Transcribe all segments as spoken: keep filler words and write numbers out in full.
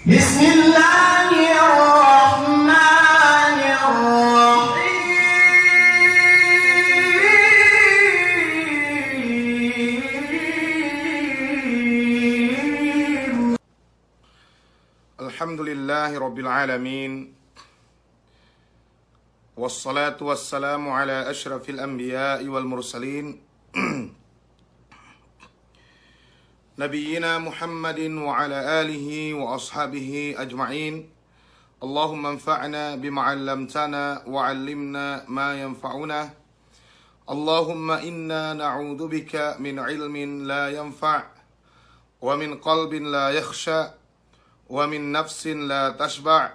بسم الله الرحمن الرحيم. الحمد لله رب العالمين. والصلاة والسلام على أشرف الأنبياء والمرسلين نبينا محمد وعلى آله وأصحابه أجمعين. اللهم انفعنا بما علمتنا وعلمنا ما ينفعنا. اللهم إنا نعوذ بك من علم لا ينفع ومن قلب لا يخشع ومن نفس لا تشبع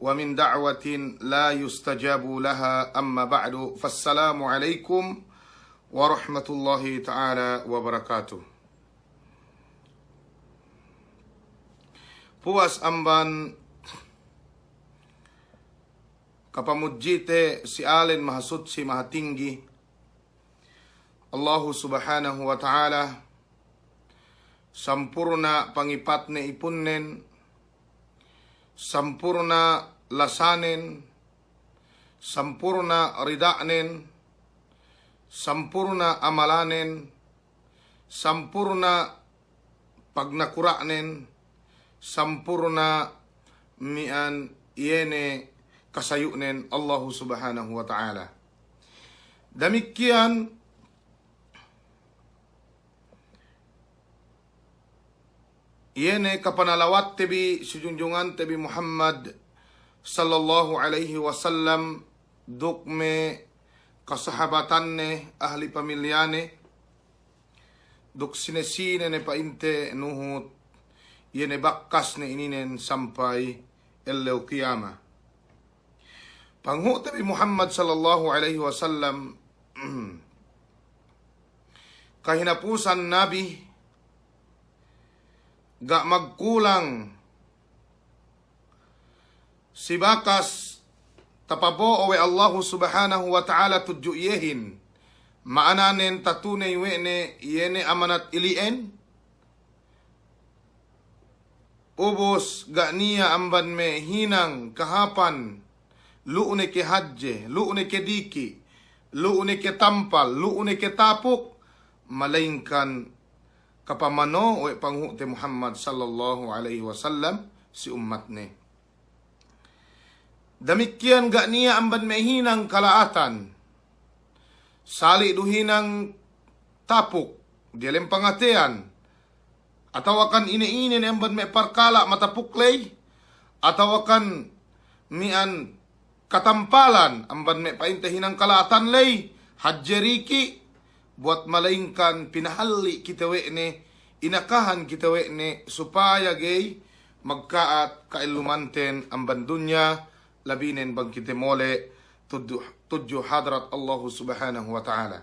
ومن دعوة لا يستجاب لها، أما بعد، فالسلام عليكم ورحمة الله تعالى وبركاته. Puwas amban kapamudjite si Alen Mahasutsi Mahatinggi, Allahu Subhanahu wa Ta'ala, sampurna' pangipatne ipunnen, sampurna' lasanen, sampurna' rida'nen, sampurna' amalanen, sampurna' pagnakura'nen, sampurna' mi'an iye ne kasayu'nen Allahu Subhanahu wa Ta'ala. Damikkiyan iye ne kapanalawatte bi si junjungante bi Muhammad sallallahu alaihi wasallam duk me' kasahabatanne, ahli pamilyane, duk sine-sine ne pa'inte nuhut iye ne bakkasne ininen sampay ellew kiyama. Panghu'te bi Muhammad sallallahu alaihi wasallam, kahinapusan nabi, ga' magkulang si bakas tapabo'o we' Allahu Subhanahu wa Ta'ala tudju iyehin, ma'ananen tatuney we' ne iye ne amanat ili'en, ubus ga' niya' amban me' hinang kahāpan, lu'u ne ke hadje, lu'u ne ke diki', lu'u ne ke tampal, lu'u ne ke tapuk, malayingkan kapamano' we' panghu'te Muhammad sallallahu alaihi wasallam si ummatne. Damikkiyan ga' niya' amban me' hinang kala'atan, sali' du hinang tapuk diyalem pangateyan, atawakan ine-ine ne amban me' parkala' matapuk ley, atawakan mi'an katampalan amban me' pa'inte hinang kala'atan ley, hadje, diki', buwat malayingkan pinahalli' kite we' ne, inakahan kite we' ne supaya ga'i magka'at ka'ellumanten amban dunya, labinen bang kite mole' tudju, tudju hadrat Allahu Subhanahu wa Ta'ala.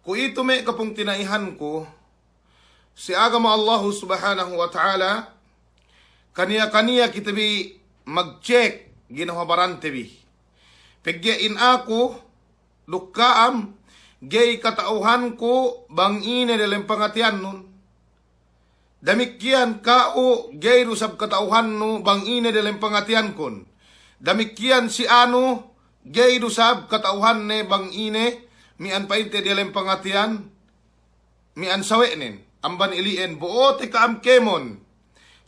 Kuwe'itu me' kapungtina'ihanku si agama Allahu Subhanahu wa Ta'ala, kaniya-kaniya kite bi mag-check ginhawa barante bi. Pegge' in aku duk ka'am, ga'i kata'uhanku bang ine diyalem pangateyannun. Damikkiyan ka'u, ga'i du sab kata'uhannu bang ine diyalem pangateyankun. Damikkiyan si anu, ga'i du sab kata'uhanne bang ine mi'an pa'inte diyalem pangateyan, mi'an sawe'nen, amban ili'en bo'ote ka'am kēmon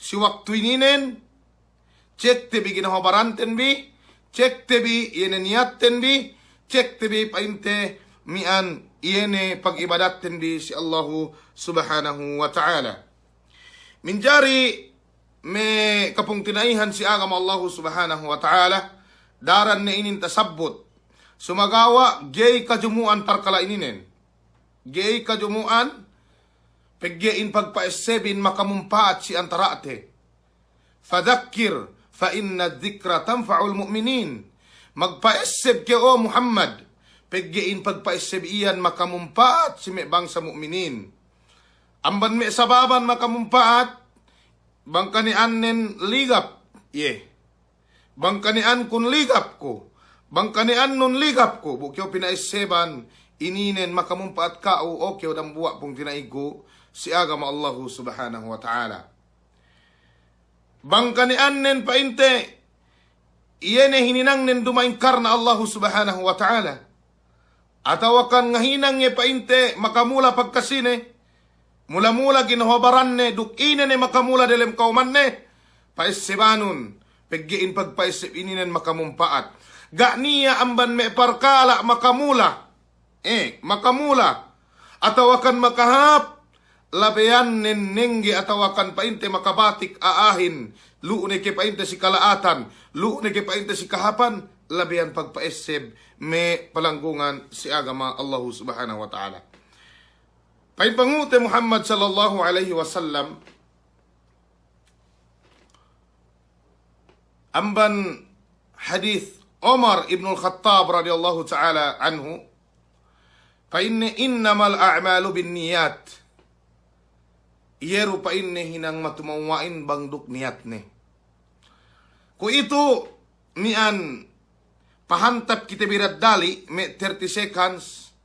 si waktu ininen, check te bi ginhawa baranten bi, check te bi iye ne niyatten bi, check te bi pa'inte mi'an iye ne pagibadatten bi si Allahu Subhanahu wa Ta'ala. Minjari me' kapungtina'ihan si agama Allahu Subhanahu wa Ta'ala, daran ne inin tasabbut. Sumagawa' ga'i kajumu'an parkala' ininen. Ga'i kajumu'an, pegge' in pagpa'essebin makamumpa'at si antara'te. Fadhakkir fa inna dhikra tanfa'ul mu'minin. Magpa'esseb kew, o Muhammad, pegge' in pagpa'esseb iyan makamumpa'at si me' bangsa mu'minin. Amban me' sababan makamumpa'at, bang kani'annen ligap, iye. Bang kani'ankun ligap ku, bang kani'annun ligap ku, bu kew pina'esseban ininen makamumpa'at ka'u, o kew dambuwa' pungtina'iku si agama Allahu Subhanahu wa Ta'ala. Bang kaniyannen pa'inte, iye ne hininangnen duma'in karna Allahu Subhanahu wa Ta'ala. Atawakan ngahinang iye pa'inte makamula pagkasine, mula-mula ginawa baranne, duk ine ne makamula delem kawmanne, pa'essebanun, pegge' in pagpa'esseb ininen makamumpa'at. Ga' niya' amban me' parkala' makamula. Eh, makamula, atawakan makahāp, labeyan nennengge atawakan pa'inte makabatik a'ahin, lu'u ne ke pa'inte si kala'atan, lu'u ne ke pa'inte si kahāpan, labeyan pagpa'esseb me' palanggungan si agama Allahu Subhanahu wa Ta'ala. Pa'in pangu'te Muhammad sallallahu alaihi wasallam, amban hadis Umar ibnul Khattab radiyallahu ta'ala anhu, pa'inne, "Innamal a'malu binniyat." Iye du pa'inne hinang matumawwa'in bang duk niyatne. Kuwe'itu mi'an pahantap kite bi daddali' me' thirty seconds,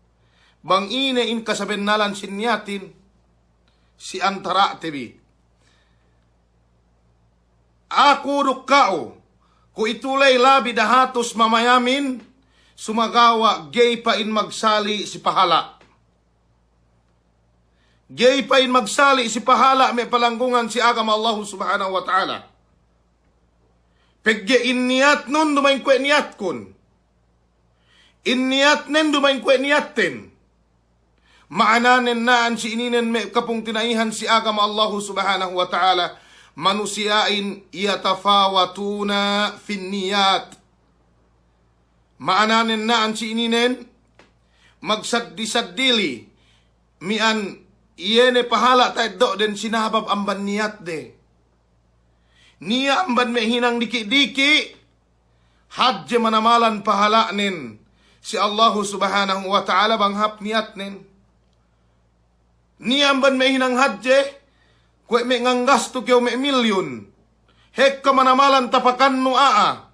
bang ine in kasabennalan si niyatin si antara'te bi. Aku duk ka'u, kuwe'itu ley labi dahatus mamayamin, sumagawa' ga'i pa'in magsali' si pahala'. Ga'i pa'in magsali' si pahala' me' palanggungan si agama Allahu Subhanahu wa Ta'ala. Pegge' in niyatnun duma'in kuwe' niyatkun. In niyatnen duma'in kuwe' niyatten. Ma'ananen na'an si ininen me' kapungtina'ihan si agama Allahu Subhanahu wa Ta'ala, manusiya'in yatafawatuna fin niyat. Ma'ananen na'an si ininen magsaddi-saddili mi'an iye ne pahala' ta'eddo'den sinabab amban niyatde. Niya' amban me' hinang diki'-diki', hadje manamalan pahala'nen si Allahu Subhanahu wa Ta'ala bang hāp niyatnen. Niya' amban me' hinang hadje, kuwe' me' nganggastu kew me' milyun. Hekka manamalan tapakannu a'a.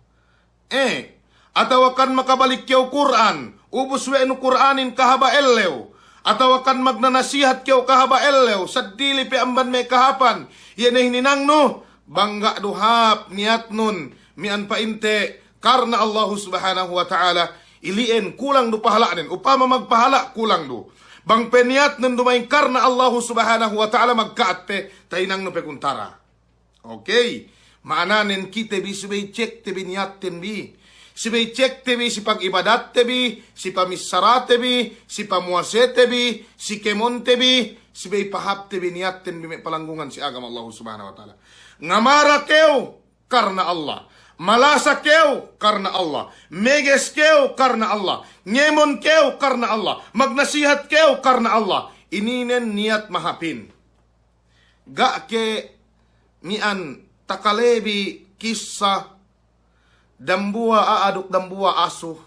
Eh, atawakan makabalik kew Kur'an, ubus we' nu Kur'anin kahaba' ellew, atawakan magnanasihat kew kahaba' ellew, saddili pe amban me' kahāpan, iye ne hininangnu, bang ga' du hāp niyatnun, mi'an pa'inte, karna Allahu Subhanahu wa Ta'ala, ili'en kulang du pahala'nen, upama magpahala' kulang du. Bang pe niyatnun duma'in karna Allahu Subhanahu wa Ta'ala magka'at pe, tahinangnu pe kuntara. Okey. Ma'ananen kite bi subey cekte bi niyatten bi. Subey cekte bi si pag'ibadatte bi, si pamissarate bi, si pamuwasete bi, si kemonte bi, subey pahāpte bi niyatten bi me' palanggungan si agama Allahu Subhanahu wa Ta'ala. Ngamara kew karna Allah. Malasa kew karna Allah. Meges kew karna Allah. Ngemon kew karna Allah. Magnasihat kew karna Allah. Ininen niyat mahāpin. Ga' ke mi'an takalebi kissa dambuwa' a'a duk dambuwa' asu.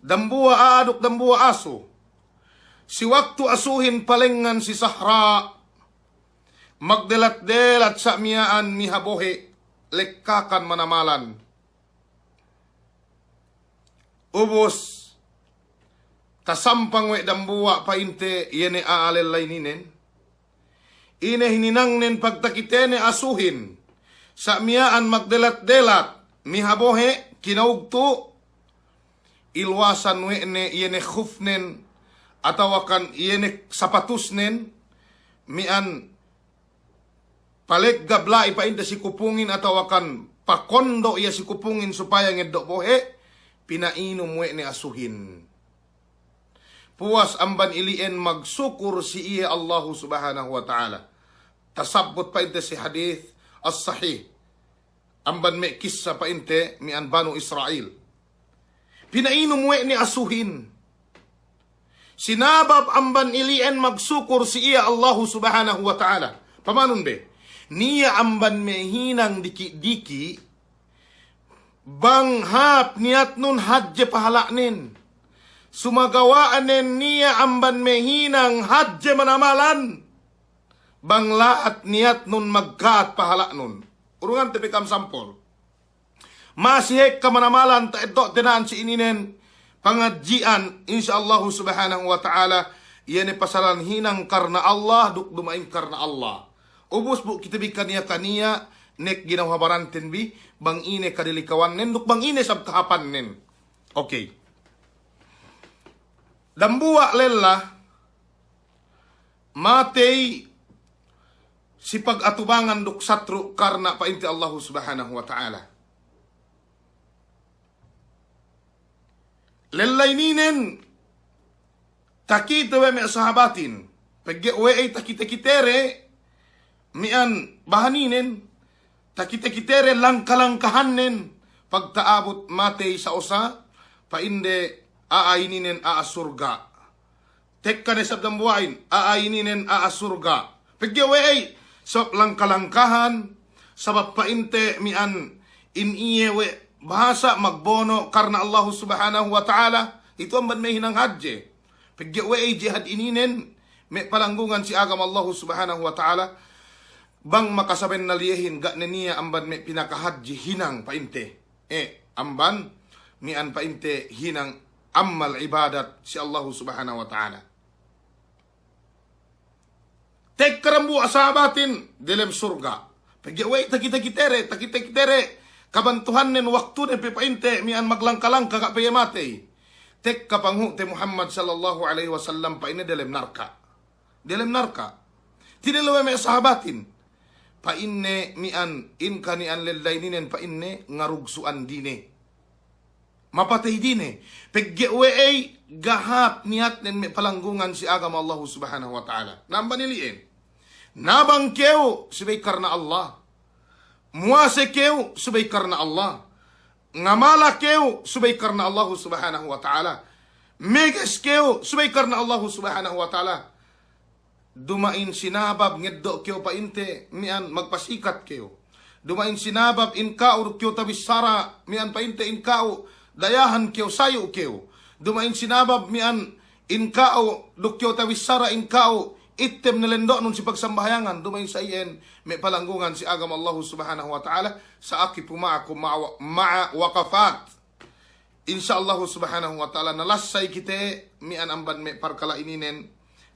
Dambuwa' a'a duk dambuwa' asu. Si waktu asuhin palengngan si sahra', magdelat-delat sa' miya'an miha bohe', lekkakan manamalan. Ubus, tasampang we' dambuwa' pa'inte iye ne a'a lella ininen. Ine hininangnen pagtakitene asuhin, sa' miya'an magdelat-delat, miha bohe', kinaugtu', iluwasan we' ne iye ne khufnen, atawakan iye ne sapatusnen, mi'an paleggab la'i pa'inte si kupungin atawakan pakondo' iye si kupungin supaya ngeddo' bohe', pina'inum we' ne asuhin. Puwas amban ili'en magsukur si iye Allahu Subhanahu wa Ta'ala. Tasabbut pa'inte si hadis as-sahih. Amban me' kissa pa'inte mi'an Banu Isra'il. Pina'inum we' ne asuhin. Sinabab amban ili'en magsukur si iye Allahu Subhanahu wa Ta'ala. Pamanun be. Niya' amban me' hinang diki'-diki', bang hāp niyatnun hadje pahala'nen. Sumagawa'nen niya' amban me' hinang hadje manamalan, bang la'at niyatnun magka'at pahala'nun. Urungante pe ka'am sampol. Masi hekka manamalan ta'eddo'te na'an si ininen pangadji'an, insya Allahu Subhanahu wa Ta'ala, iye ne pasalan hinang karna Allah, duk duma'in karna Allah. Ubus bu kite bi kaniya-kaniya, nek ginawa baranten bi, bang ine kadilikawannen, duk bang ine sab kahapannen. Okey. Dambuwa' lella, matey si pagatubangan duk satru' karna' pa'inte Allahu Subhanahu wa Ta'ala. Lella ininen, takite we' me' sahabatin. Pegge' we'ey takite-kitere, mi'an bahaninen, takite-kitere langka-langkahannen, pagta'abut matey sa'osa, pa'inde a'a ininen a'a surga'. Tekka ne sab dambuwa'in, a'a ininen a'a surga'. Pegge' we'ey, sabab langka-langkahan, sabab pa'inte mi'an in iye we' bahasa magbono' karna' Allahu Subhanahu wa Ta'ala, itu amban me' hinang hadje. Pegge' we'ey jihad ininen, me' palanggungan si agama Allahu Subhanahu wa Ta'ala, bang makasabennal iyehin ga' ne niya' amban me' pinakahadje hinang pa'inte. E, amban mi'an pa'inte hinang amal ibadat si Allahu Subhanahu wa Ta'ala. Tekka dambuwa' sahabatin delem surga'. Pegge' we'ey takite-kitere, takite-kitere kabantuhannen waktune pe pa'inte mi'an maglangka-langka ga' pe iye matey. Tekka panghu'te Muhammad sallallahu alaihi wasallam pa'inne delem narka'. Delem narka'. Tinelew we' me' sahabatin. Pa'inne mi'an in kani'an lella ininen pa'inne ngarugsu'an dine. Mapatey dine. Pegge' we'ey ga' hāp niyatnen me' palanggungan si agama Allahu Subhanahu wa Ta'ala. Na amban ili'en. Nabang kew subey karna' Allah. Muwase kew subey karna' Allah. Ngamala kew subey karna' Allahu Subhanahu wa Ta'ala. Meges kew subey karna' Allahu Subhanahu wa Ta'ala. Duma'in sinabab ngeddo' kew pa'inte mi'an magpasikat kew. Duma'in sinabab in ka'u duk kew tabissara mi'an pa'inte in ka'u dayahan kew sayu' kew. Duma'in sinabab mi'an in ka'u duk kew tabissara in ka'u ittem ne lendo'nun si pagsambahayangan. Duma'in sa iyan me' palanggungan si agama Allahu Subhanahu wa Ta'ala. Sa'aqifu ma'akum ma'a, ma'a waqafat. Insya Allahu Subhanahu wa Ta'ala, nalassay kite mi'an amban me' parkala' ininen,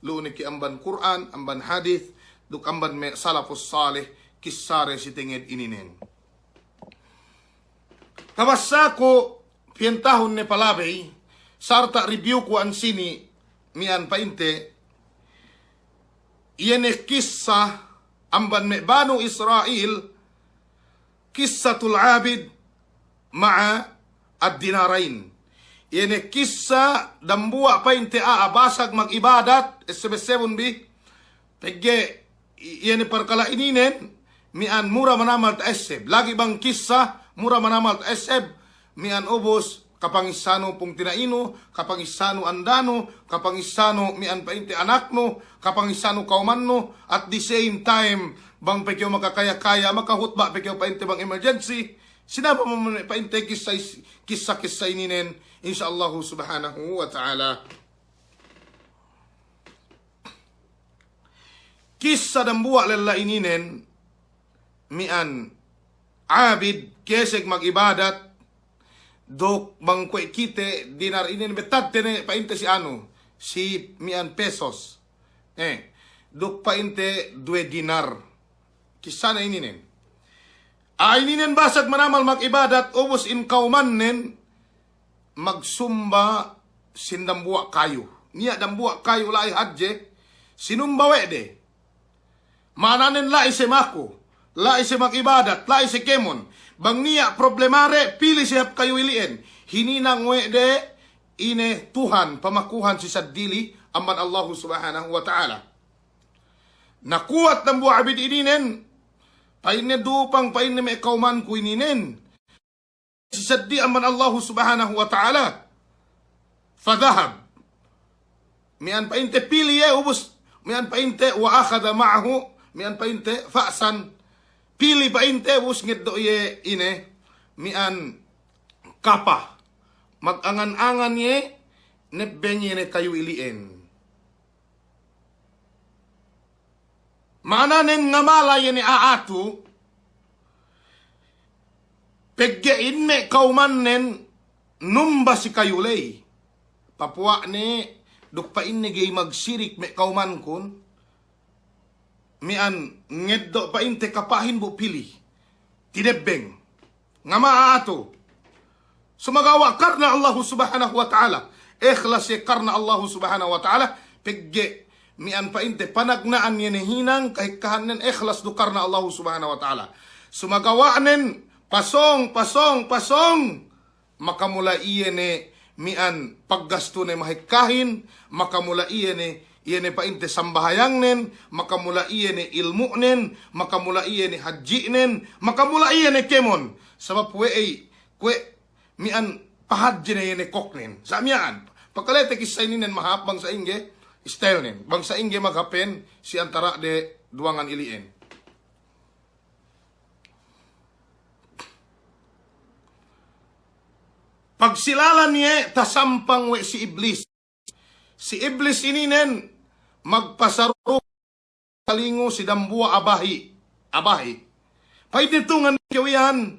lu'u ne ke amban Kur'an, amban hadis, duk amban me' salafus salih, kissade si tenged ininen. Tabassaku, piyentahun ne palabey, sarta' review ku ensini', mi'an pa'inte, iye ne kissa amban me' Banu Isra'il, Qissatul abid ma'a ad-dinarain. Iye ne kissa dambuwa' pa'inte a'a basag mag'ibadat, esseb-essebun bi. Pegge' iye ne parkala' ininen, mi'an mura manamal ta'esseb. Lagi' bang kissa, mura manamal ta'esseb, mi'an ubus, kapangissanu pungtina'inu, kapangissanu andanu, kapangissanu mi'an pa'inte anaknu, kapangissanu kawmannu, at the same time, bang pe kew makakaya-kaya, makahutba' pe kew pa'inte bang emergency, sinabab me' pa'inte kissa is-, kissa-kissa ininen, insya Allahu Subhanahu wa Ta'ala. Kissa dambuwa' lella ininen, mi'an abid, keseg mag'ibadat, duk bang kuwe' kite dinar inin bettadte ne pa'inte si anu, si mi'an pesos. Eh, duk pa'inte duwe dinar. Kissane ininen. A'a ininen basag manamal mag'ibadat, ubus in kawmannen magsumba sin dambuwa' kayu. Niya' dambuwa' kayu la'i hadje, sinumba we' de. Ma'ananen la'i siye maku, la'i siye mag'ibadat, la'i siye kēmon. Bang niya' problemade, pili siye hap kayu ili'en. Hininang we' de ine Tuhan, pamakuhan si seddili amban Allahu Subhanahu wa Ta'ala. Na kuwat dambuwa' abid ininen, pa'inne dupang pa'inne me' kawmanku ininen si seddili amban Allahu Subhanahu wa Ta'ala. Fadhahab. Mi'an pa'inte pili iye ubus, mi'an pa'inte wa akhadha ma'ahu, mi'an pa'inte fa'san. Pili pa'inte ubus ngeddo' iye ine, mi'an kapa. Magangan-angan iye, nebbeng iye ne kayu ili'en. Ma'ananen ngamala iye ne a'a tu, pegge' in me' kawmannen numba si kayu ley. Papuwa' ne duk pa'inne ga'i magsirik me' kawmankun. mi'an ngeddo' pa'inte kapahin bu pili. Tidebbeng. Ngama'a atu. Sumagawa' karna Allahu Subhanahu wa Ta'ala. Ikhlas iye karna Allahu Subhanahu wa Ta'ala. Pegge' mi'an pa'inte panagna'an iye ne hinang kahekkahannen ikhlas du karna Allahu Subhanahu wa Ta'ala. Sumagawa'nen pasōng, pasōng, pasōng. Makamula' iye ne mi'an paggastune mahekkahin, makamula' iye ne, iye ne pa'inte sambahayangnen, makamula' iye ne ilmu'nen, makamula' iye ne hadji'nen, makamula' iye ne kēmon. Sabab we'ey, kuwe' mi'an pahadje ne iye ne koknen. Sa' miya'an, pakalete kissa ininen mahāp bang sa'ingge stylenen, bang sa'ingge maghapen si antara'de duwangan ili'en. Pagsilalan iye tasampang we' si Iblis. Si Iblis ininen magpasaruk talingu si dambuwa' abahi'. Abahi'. Pa'inne tungan kew iyan.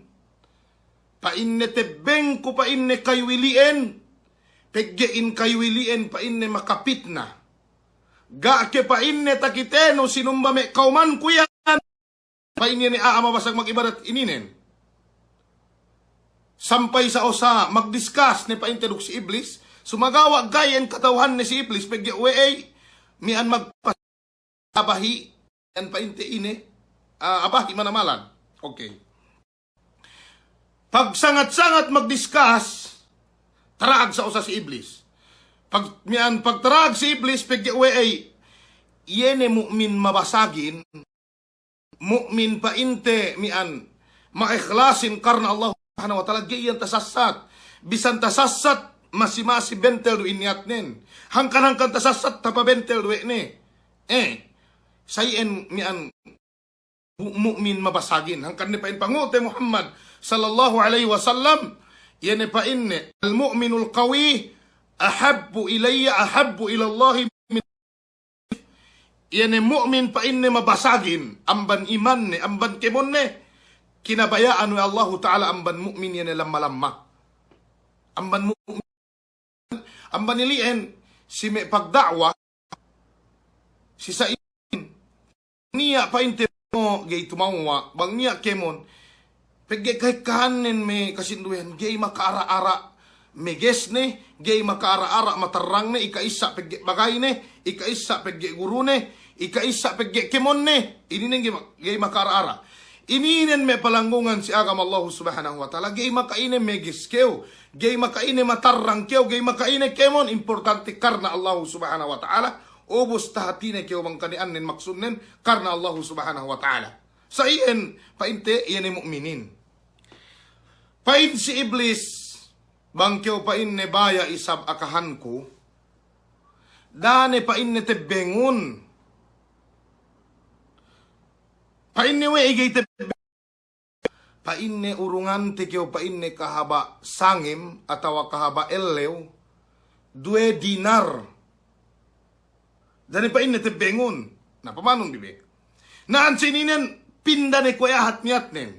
Pa'inne tebbengku pa'inne kayu ili'en. Pegge' in kayu ili'en pa'inne makapitna. Ga' ke pa'inne takitenu sinumba me' kawmanku iyan. Pa'in iye ne a'a mabasag mag'ibadat ininen. Sampay sa'osa magdiskas ne pa'inte duk si Iblis. Sumagawa' ga'i iyan kata'uhanne si Iblis pegge' we'ey mi'an magpas abahi', iyan pa'inte ine, ah, abahi' manamalan. Okey. Pagsangat-sangat magdiskas, tara'ag sa'osa si Iblis. Pag, mi'an pagtara'ag si Iblis, pegge' we'ey, iye ne mu'min mabasagin, mu'min pa'inte mi'an ma'ikhlasin karna Allah Subhanahu wa Ta'ala, ga'i iyan tasassat. Bisan tasassat, masi-masi bentel du in niyatnen. Hangkan-hangkan tasassat, tapabentel du we' ne. Eh, sa' iyan mi'an mu-, mu'min mabasagin. Hangkan ne pa'in pangu'te Muhammad sallallahu alaihi wasallam, iye ne pa'inne, "Al-mu'minul qawi ahabbu ilayya, ahabbu ilallahi min," iye ne mu'min pa'inne mabasagin, amban imanne, amban kēmonne, kinabaya'an we' Allahu Ta'ala amban mu'min iye ne lamma-lamma. Amban mu'min Amban ili'en, si me' pagda'wa, si sa'in, niya' pa'inte mo' ga'i tumawwa', bang niya' kēmon, pegge' kahekkahannen me' kasinduwehan, ga'i maka'ara'-ara' megesne, ga'i maka'ara'-ara' matarrangne, ika'issa' pegge' bagayne, ika'issa' pegge' gurune, ika'issa' pegge' kēmonne, ininen ga'i ma-, ga'i maka'ara'-ara'. Ininen me' palanggungan si agama Allahu Subhanahu wa Ta'ala, ga'i maka'ine meges kew, ga'i maka'ine matarrang kew, ga'i maka'ine kēmon, importante karna Allahu Subhanahu wa Ta'ala, ubus tahatine kew bang kani'annen maksudnen, karna Allahu Subhanahu wa Ta'ala. Sa' iyan, pa'inte, iye ne mu'minin. Pa'in si Iblis, bang kew pa'inne baya' isab akahanku, da'a ne pa'inne tebbengun. Pa'inne we'ey ga'i tebbengun. Pa'inne urungante kew pa'inne kahaba' sangem atawa kahaba' ellew, duwe dinar. Da'a ne pa'inne tebbengun. Na, pamanun bi be. Na, ensini'nen pinda ne kuwe' ahat niyatnen.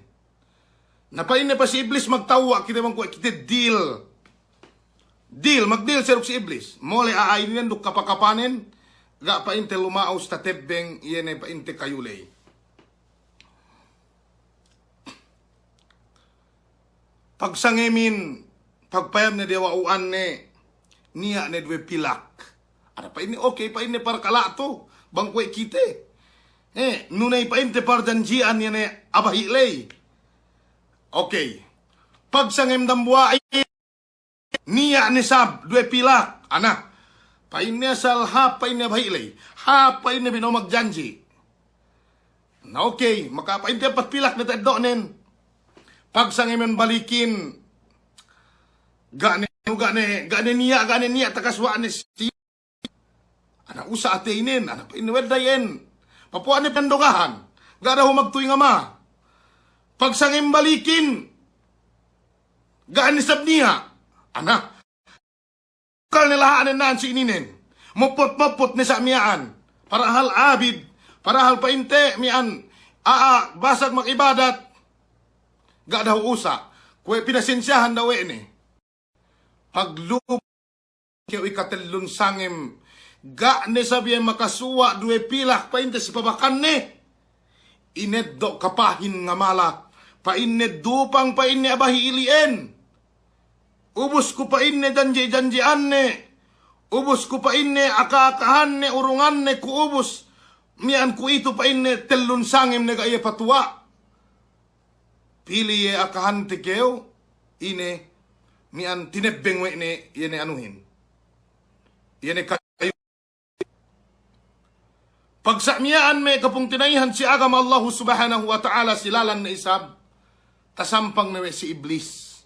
Na, pa'inne pa si Iblis, magtewwa' kite bang kuwe' kite deal. Deal, magdeal siye duk si Iblis. Mole' a'a ininen duk kapa-kapanen, ga' pa'inte luma'us tatebbeng, iye ne pa'inte kayu ley. Pagsangemin, pagpayamne diyawa'u'anne, niya' ne duwe pilak. Ana pa'inne, okey, pa'inne parkala' tu, bang kuwe' kite. Eh, nuney pa'inte parjanji'an iye ne abahi' ley. Okey. Pagsangem dambuwa'in, niya' ne sab, duwe pilak. Ana, pa'inne asal hāp pa'inne abahi' ley. Hāp pa'inne bino'o magjanji'. Na okey, maka pa'inte pat pilak ne ta'eddo'nen. Pagsangemen balikin, ga' ne, ga' ne, ga' ne niya', ga' ne niya' takasuwa'ne si. Ana usa' ateynen, ana pa'inne wedday en. Papuwa'ne pandogahan. Ga' dahu' magtuy ngama. Pagsangem balikin, ga' ne sab niya'. Ana, Kal ne laha'nen na'an si ininen. Mopot-mopot ne sa' miya'an. Parahal abid. Parahal pa'inte miya'an a'a basag mag'ibadat. Ga' dahu' usa'. Kuwe' pinasensiyahan daw we' ne. Paglub kew ikatellun sangem. Ga' ne sabiye makasuwa' duwe pilak pa'inte si pabakanne. Ineddo' kapahin ngamala. Pa'inne dupang pa'inne abahi ili'en. Ubus ku pa'inne janji'-janji'anne. Ubus ku pa'inne aka-akahanne, urunganne ku ubus. Miya'an kuwe'itu pa'inne tellun sangem ne ga' iye patuwa'. Pili iye akahante kew, ine, miya'an tinebbeng we' ne, iye ne anuhin. Iye ne kayu. Pag sa' miya'an me' kapungtina'ihan si agama Allahu Subhanahu wa Ta'ala si lalan ne isab, tasampang ne we' si Iblis.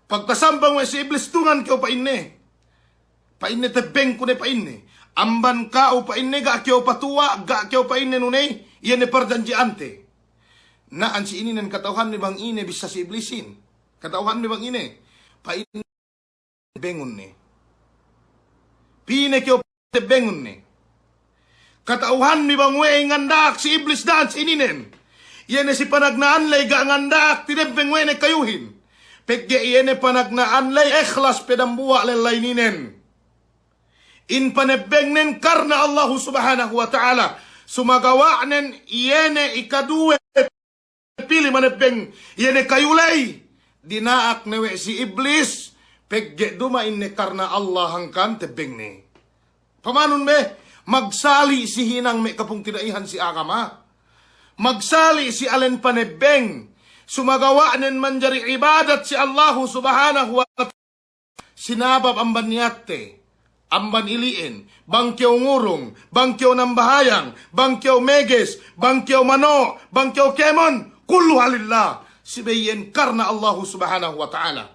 Pag tasampang we' si Iblis, tungan kew pa'inne. Pa'inne tebbeng ku ne pa'inne. Amban ka'u pa'inne ga' kew patuwa', ga' kew pa'inne nuney, iye ne parjanji'ante. Na'an si ininen kata'uhanne bang ine bissā si Iblisin. Kata'uhanne bang ine. Pa'inne tebbengun ne. Pī ne kew tebbengun ne. Kata'uhanbi bang we'ey nganda'ak si Iblis da'an si ininen. Iye ne si panagna'an ley ga' nganda'ak tinebbeng we' ne kayuhin. Pegge' iye ne panagna'an ley ikhlas pe dambuwa' lella ininen. In panebbengnen karna Allahu Subhanahu wa Ta'ala. Sumagawa'nen iye ne ikaduwe pili manebbeng iye ne kayu ley, dina'ak ne we' si Iblis, pegge' duma'in ne karna Allah hangkan tebbengne. Pamanun be, magsali' si hinang me' kapungtina'ihan si agama. Magsali' si alen panebbeng. Sumagawa'nen manjari ibadat si Allahu Subhanahu wa Ta'ala. Sinabab amban niyatte, amban ili'en, bang kew ngurung, bang kew nambahayang, bang kew meges, bang kew mano', bang kew kēmon, kulluha lillah. Subey iyan karna Allahu Subhanahu wa Ta'ala.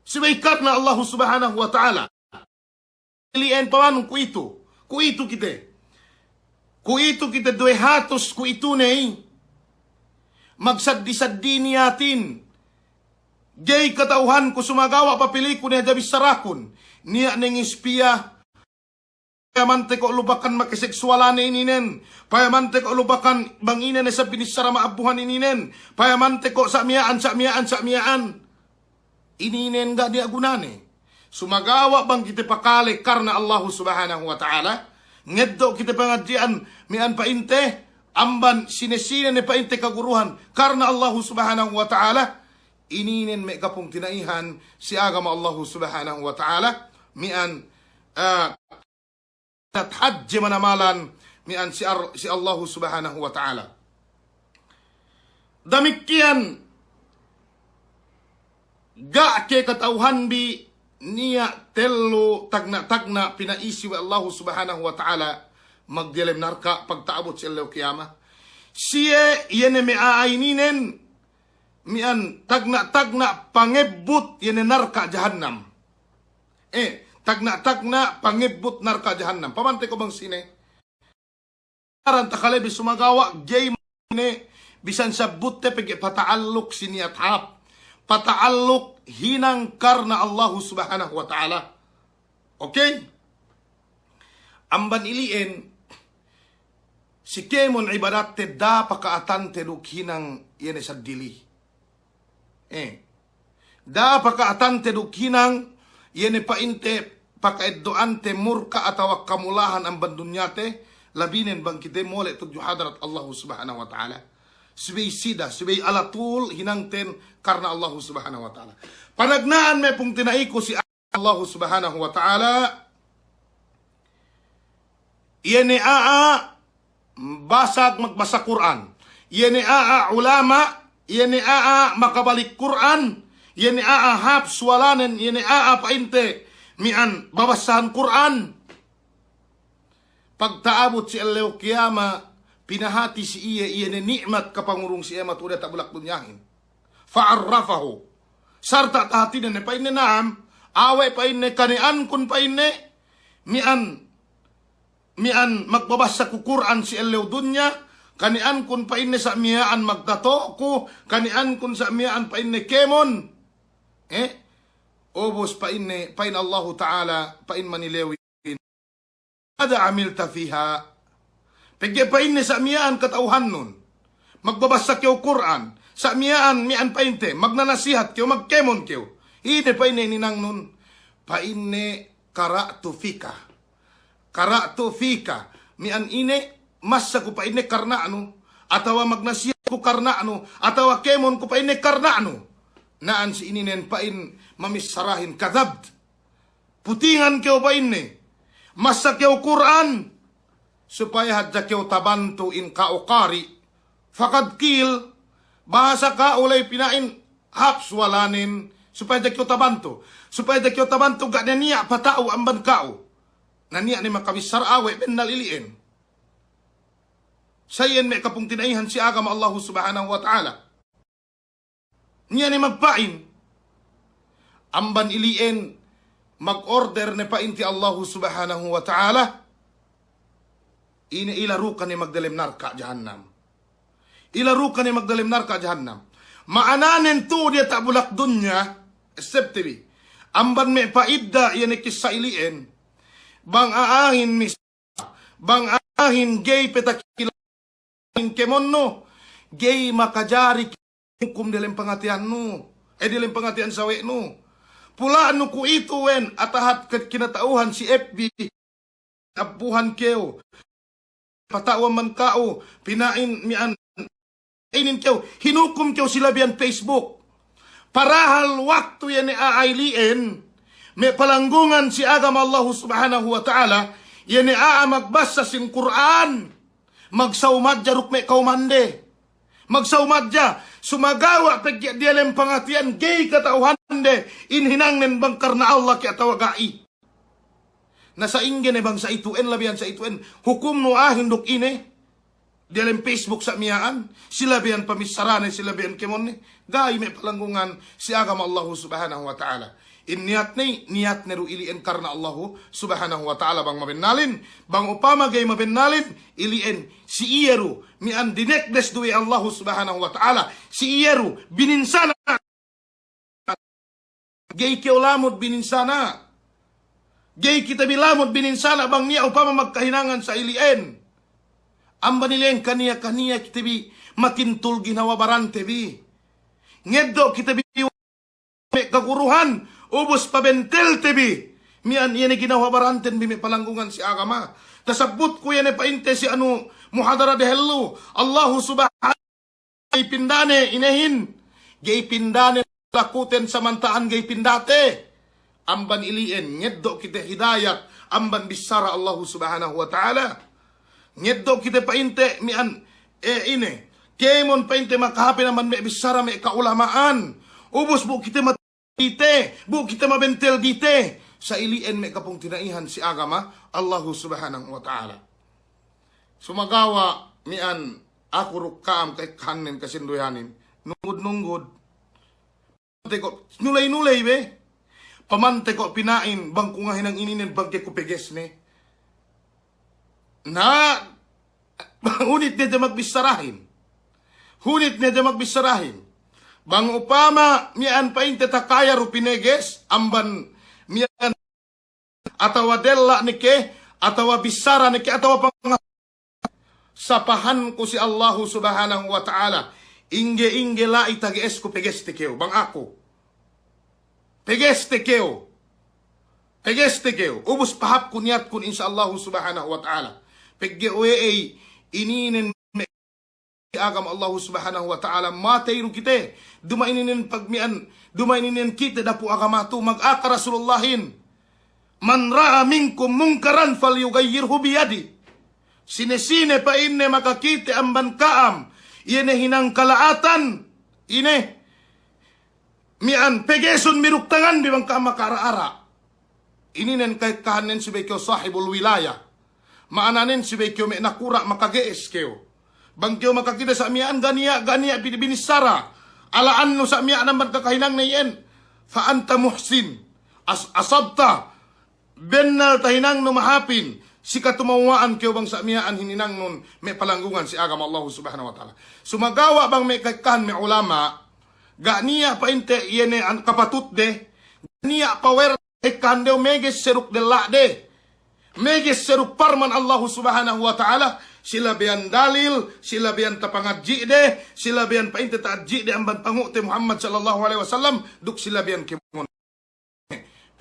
Subey karna Allahu Subhanahu wa Ta'ala. Ili'en pamanun kuwe'itu. Kuwe'itu kite. Kuwe'itu kite duwe hatus kuwe'itu ne. Magsaddi-saddi niyatin. Ga'i kata'uhanku sumagawa' papiliku ne hadja bissarakun. Niya' ne ngispiya. Payamante ko' lupakan make seksuwalane ininen. Payamante ko' lupakan bang ine ne sa binissara ma'abbuhan ininen. Payamante ko' sa' miya'an, sa' miya'an, sa' miya'an. Ininen ga' niya' gunane. Sumagawa' bang kite pakale karna Allahu Subhanahu wa Ta'ala, ngeddo' kite pangadji'an miya'an pa'inte, amban sine-sine ne pa'inte kaguruhan, karna Allahu Subhanahu wa Ta'ala, ininen me' kapungtina'ihan si agama Allahu Subhanahu wa Ta'ala, miya'an, eh, hadje manamalan miya'an si Ar-, si Allahu Subhanahu wa Ta'ala. Damikkiyan ga' ke kata'uhanbi niya' tellu tagna'-tagna' pina'isi we' Allahu Subhanahu wa Ta'ala magdiyalem narka' pagta'abut si ellew kiyama. Siye iye ne me' a'a ininen miya'an tagna'-tagna' pangebbut iye ne narka' jahannam. Eh, tagna'-tagna' pangebbut narka' jahannam. Pamante ko' bang sine? Aran takale bi sumagawa' ga'i ne bisan sabbutte pegge' pata'alluk si niyat hāp. Pata'alluk hinang karna Allahu Subhanahu wa Ta'ala. Okey? Amban ili'en, si kēmon ibadatte da'a paka'atante duk hinang iye ne saddili. Eh. Da'a paka'atante duk hinang, iye ne pa'inte paka'eddo'ante murka' atawa kamulahan amban dunyate, labinen bang kite mole' tudju hadarat Allahu Subhanahu wa Ta'ala. Subey sida, subey ala tul hinangten karna Allahu Subhanahu wa Ta'ala. Panagna'an me' pungtina'iku si Allahu Subhanahu wa Ta'ala, iye ne a'a basag magbasa Kur'an, iye ne a'a ulama', iye ne a'a makabalik Kur'an, iye ne a'a hāp suwalanen, iye ne a'a pa'inte miya'an babassahan Kur'an. Pagta'abut si ellew kiyama, pinahati si iye, iye ne ni'mat kapangurung si iye matu'u diyata' bulak dunyahin. Fa'arrafahu. Sarta' tahatinen ne pa'inne na'am, awe' pa'inne kani'ankun pa'inne, miya'an, miya'an magbabassa ku Kur'an si ellew dunya, kani'ankun pa'inne sa' miya'an magtato'ku, kani'ankun sa' miya'an pa'inne kēmon. Eh? Ubus pa'inne, pa'in Allahu Ta'ala, pa'in manilewi. Madha amilta fiha. Pegge' pa'inne sa' miya'an kata'uhannun. Magbabassa kew Kur'an. Sa' miya'an, miya'an pa'inte. Magnanasihat kew, magkēmon kew. Ine pa'inne hininangnun. Pa'inne qara'tu fika. Qara'tu fika. Miya'an ine, massa ku pa'inne karna'nu, atawa magnasihat ku karna'nu, atawa kēmon ku pa'inne karna'nu. Na'an si ininen pa'in mamissarahin, kadhabt. Putingan kew pa'inne. Massa kew Kur'an. Supaya hadja kew tabantu in ka'u qari'. Faqad qil, bahasa ka'u ley pina'in hāp suwalanen, supaya hadja kew tabantu. Supaya hadja kew tabantu, ga' ne niya' pata'u amban ka'u. Na niya' ne makabissara awe' bennal ili'en. Sa iyan me' kapungtina'ihan si agama Allahu Subhanahu wa Ta'ala. Niya' ne magpa'in. Amban ili'en mag-order ne pa'inte Allahu Subhanahu wa Ta'ala. Ine, ilaruka ne magdelem narka' jahannam. Ilaruka ne magdelem narka' jahannam. Ma'ananen tu'u diyata' bulak dunya, essebte bi. Amban me' pa'idda iye ne kissa ili'en. Bang a'ahin mis- Bang a'ahin gey pe takila'in kēmonnu, gey makajari hukum delem pangateyannu, eh, delem pangateyan sawe'nu. Pula'nu kuwe'itu wen atahat ke kinata'uhan si F B, abbuhan kew, pata'u amban ka'u, pina'in miya'an inin kew, hinukum kew si labeyan Facebook. Parahal waktu iye ne a'a ili'en, me' palanggungan si agama Allahu Subhanahu wa Ta'ala, iye ne a'a magbassa sin Kur'an, magsawmadja duk me' kawmande. Magsawmadja, sumagawa' pegge' diyalem pangateyan gey kata'uhande in hinangnen bang karna Allah ke atawa ga'i. Na sa'ingge ne bang sa itu'en, labeyan sa itu'en, hukumnu a'ahin duk ine, diyalem Facebook sa' miya'an, si labeyan pamissarane, si labeyan kēmonne, ga'i me' palanggungan si agama Allahu Subhanahu wa Ta'ala. In niyatne, niyatne du ili'en karna Allahu Subhanahu wa Ta'ala bang mabennalin, bang upama gey mabennalin, ili'en si iye du, miya'an dinekdes du we' Allahu Subhanahu wa Ta'ala, si iye du, bininsana'. Gey kew lamud bininsana'. Gey kite bi lamud bininsana' bang niya' upama magkahinangan sa ili'en. Amban ili'en kaniya-kaniya kite bi matintul ginawa barante bi. Ngeddo' kite bi me' kaguruhan, ubus pabentelte bi. Miya'an iye ne ginawa baranten bi me' palanggungan si agama. Tasabbutku iye ne pa'inte si anu muhadara dehellu. Allahu Subhanahu gey pindane inehin, gey pindane lakuten samanta'an gey pindate. Amban ili'en, ngeddo' kite hidayat amban bissara Allahu Subhanahu wa Ta'ala. Ngeddo' kite pa'inte miya'an, eh, ine, kēmon pa'inte makahāpin amban me' bissara me' ka'ulama'an. Ubus bu kite mat- dite, bu kite mabentel dite, sa ili'en me' kapungtina'ihan si agama Allahu Subhanahu wa Ta'ala. Sumagawa' miya'an aku duk ka'am ka'ekkahannen kasinduwehanin, nunggud-nunggud. Pamante ko' nuley-nuley be. Pamante ko' pina'in bang ku ngahinang ininen bang ke ku peges ne. Na, hunit ne hadja magbissarahin. Hunit ne hadja magbissarahin. Bang upama miya'an pa'inte takaya du pineges, amban miya'an atawa della' ne ke, atawa bissara ne ke, atawa pang-, sapahanku si Allahu Subhanahu wa Ta'ala, ingge-ingge la'i tage'esku pegeste kew, bang aku. Pegeste kew. Pegeste kew. Ubus pahāpku niyatkun, insya Allahu Subhanahu wa Ta'ala. Pegge' we'ey ininen me' agama Allahu Subhanahu wa Ta'ala, matey du kite. Duma'in inin pagmiya'an, duma'in inin kite dapu' agama tu, magaka Rasulullahin. "Man ra'a minkum munkaran falyughayyirhu biyadih." Sine-sine pa'inne makakite amban ka'am iye ne hinang kala'atan, ine, miya'an, pegesun bi duk tanganbi bang ka'am maka'ara'-ara'. Ininen ka'ekkahannen subey kew sahibul wilayah. Ma'ananen subey kew me' nakura' makage'es kew. Bang kew makakite sa' miya'an ga' niya', ga' niya' bi-, binissara. Ala'annu sa' miya'an amban kakahinangne iyan. Fa anta muhsin. As-, asabta. Bennal tahinangnu mahāpin. Si katumewwa'an kew bang sa' miya'an hininangnun me' palanggungan si agama Allahu Subhanahu wa Ta'ala. Sumagawa' bang me' ka'ekkahan me' ulama', ga' niya' pa'inte iye ne an-, kapatutde, ga' niya' pawer ekkahandew meges seduk della'de. Meges seduk parman Allahu Subhanahu wa Ta'ala, si labeyan dalil, si labeyan tapangadji'de, si labeyan pa'inte ta'adji'de amban pangu'te Muhammad sallallahu alaihi wasallam, duk si labeyan kēmon.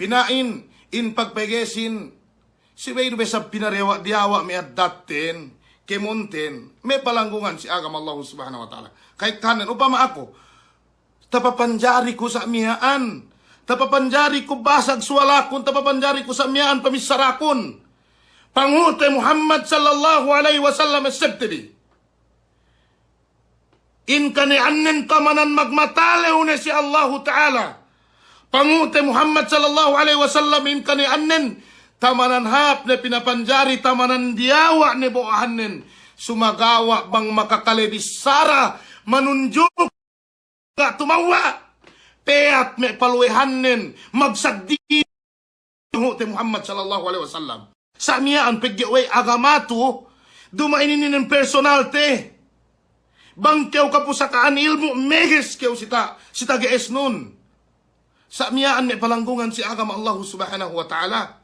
Pina'in, in pagpegesin, subey du be isab pinarewa' diyawa' me' addatten, kēmonten, me' palanggungan si agama Allahu Subhanahu wa Ta'ala. Ka'ekkanen, upama aku, tapapanjari ku sa' miya'an, tapapanjari ku basag suwalakun, tapapanjari ku sa' miya'an pamissarakun. Panghu'te Muhammad sallallahu alaihi wasallam essebte bi. In kane'annen tamanan magmatalew ne si Allahu Ta'ala. Panghu'te Muhammad sallallahu alaihi wasallam in kane'annen tamanan hāp ne pinapanjari, tamanan diyawa' ne bo'ohannen. Sumagawa' bang makakale bissara manunjuk ga' tumewwa'. Peyat me' paluwehannen magsaddi panghu'te Muhammad sallallahu alaihi wasallam. Sa' miya'an pegge' we' agamatu, duma'in ininen personalte. Bang kew kapusaka'an ilmu', meges kew si ta-, si tage'esnun. Sa' miya'an me' palanggungan si agama Allahu Subhanahu wa Ta'ala.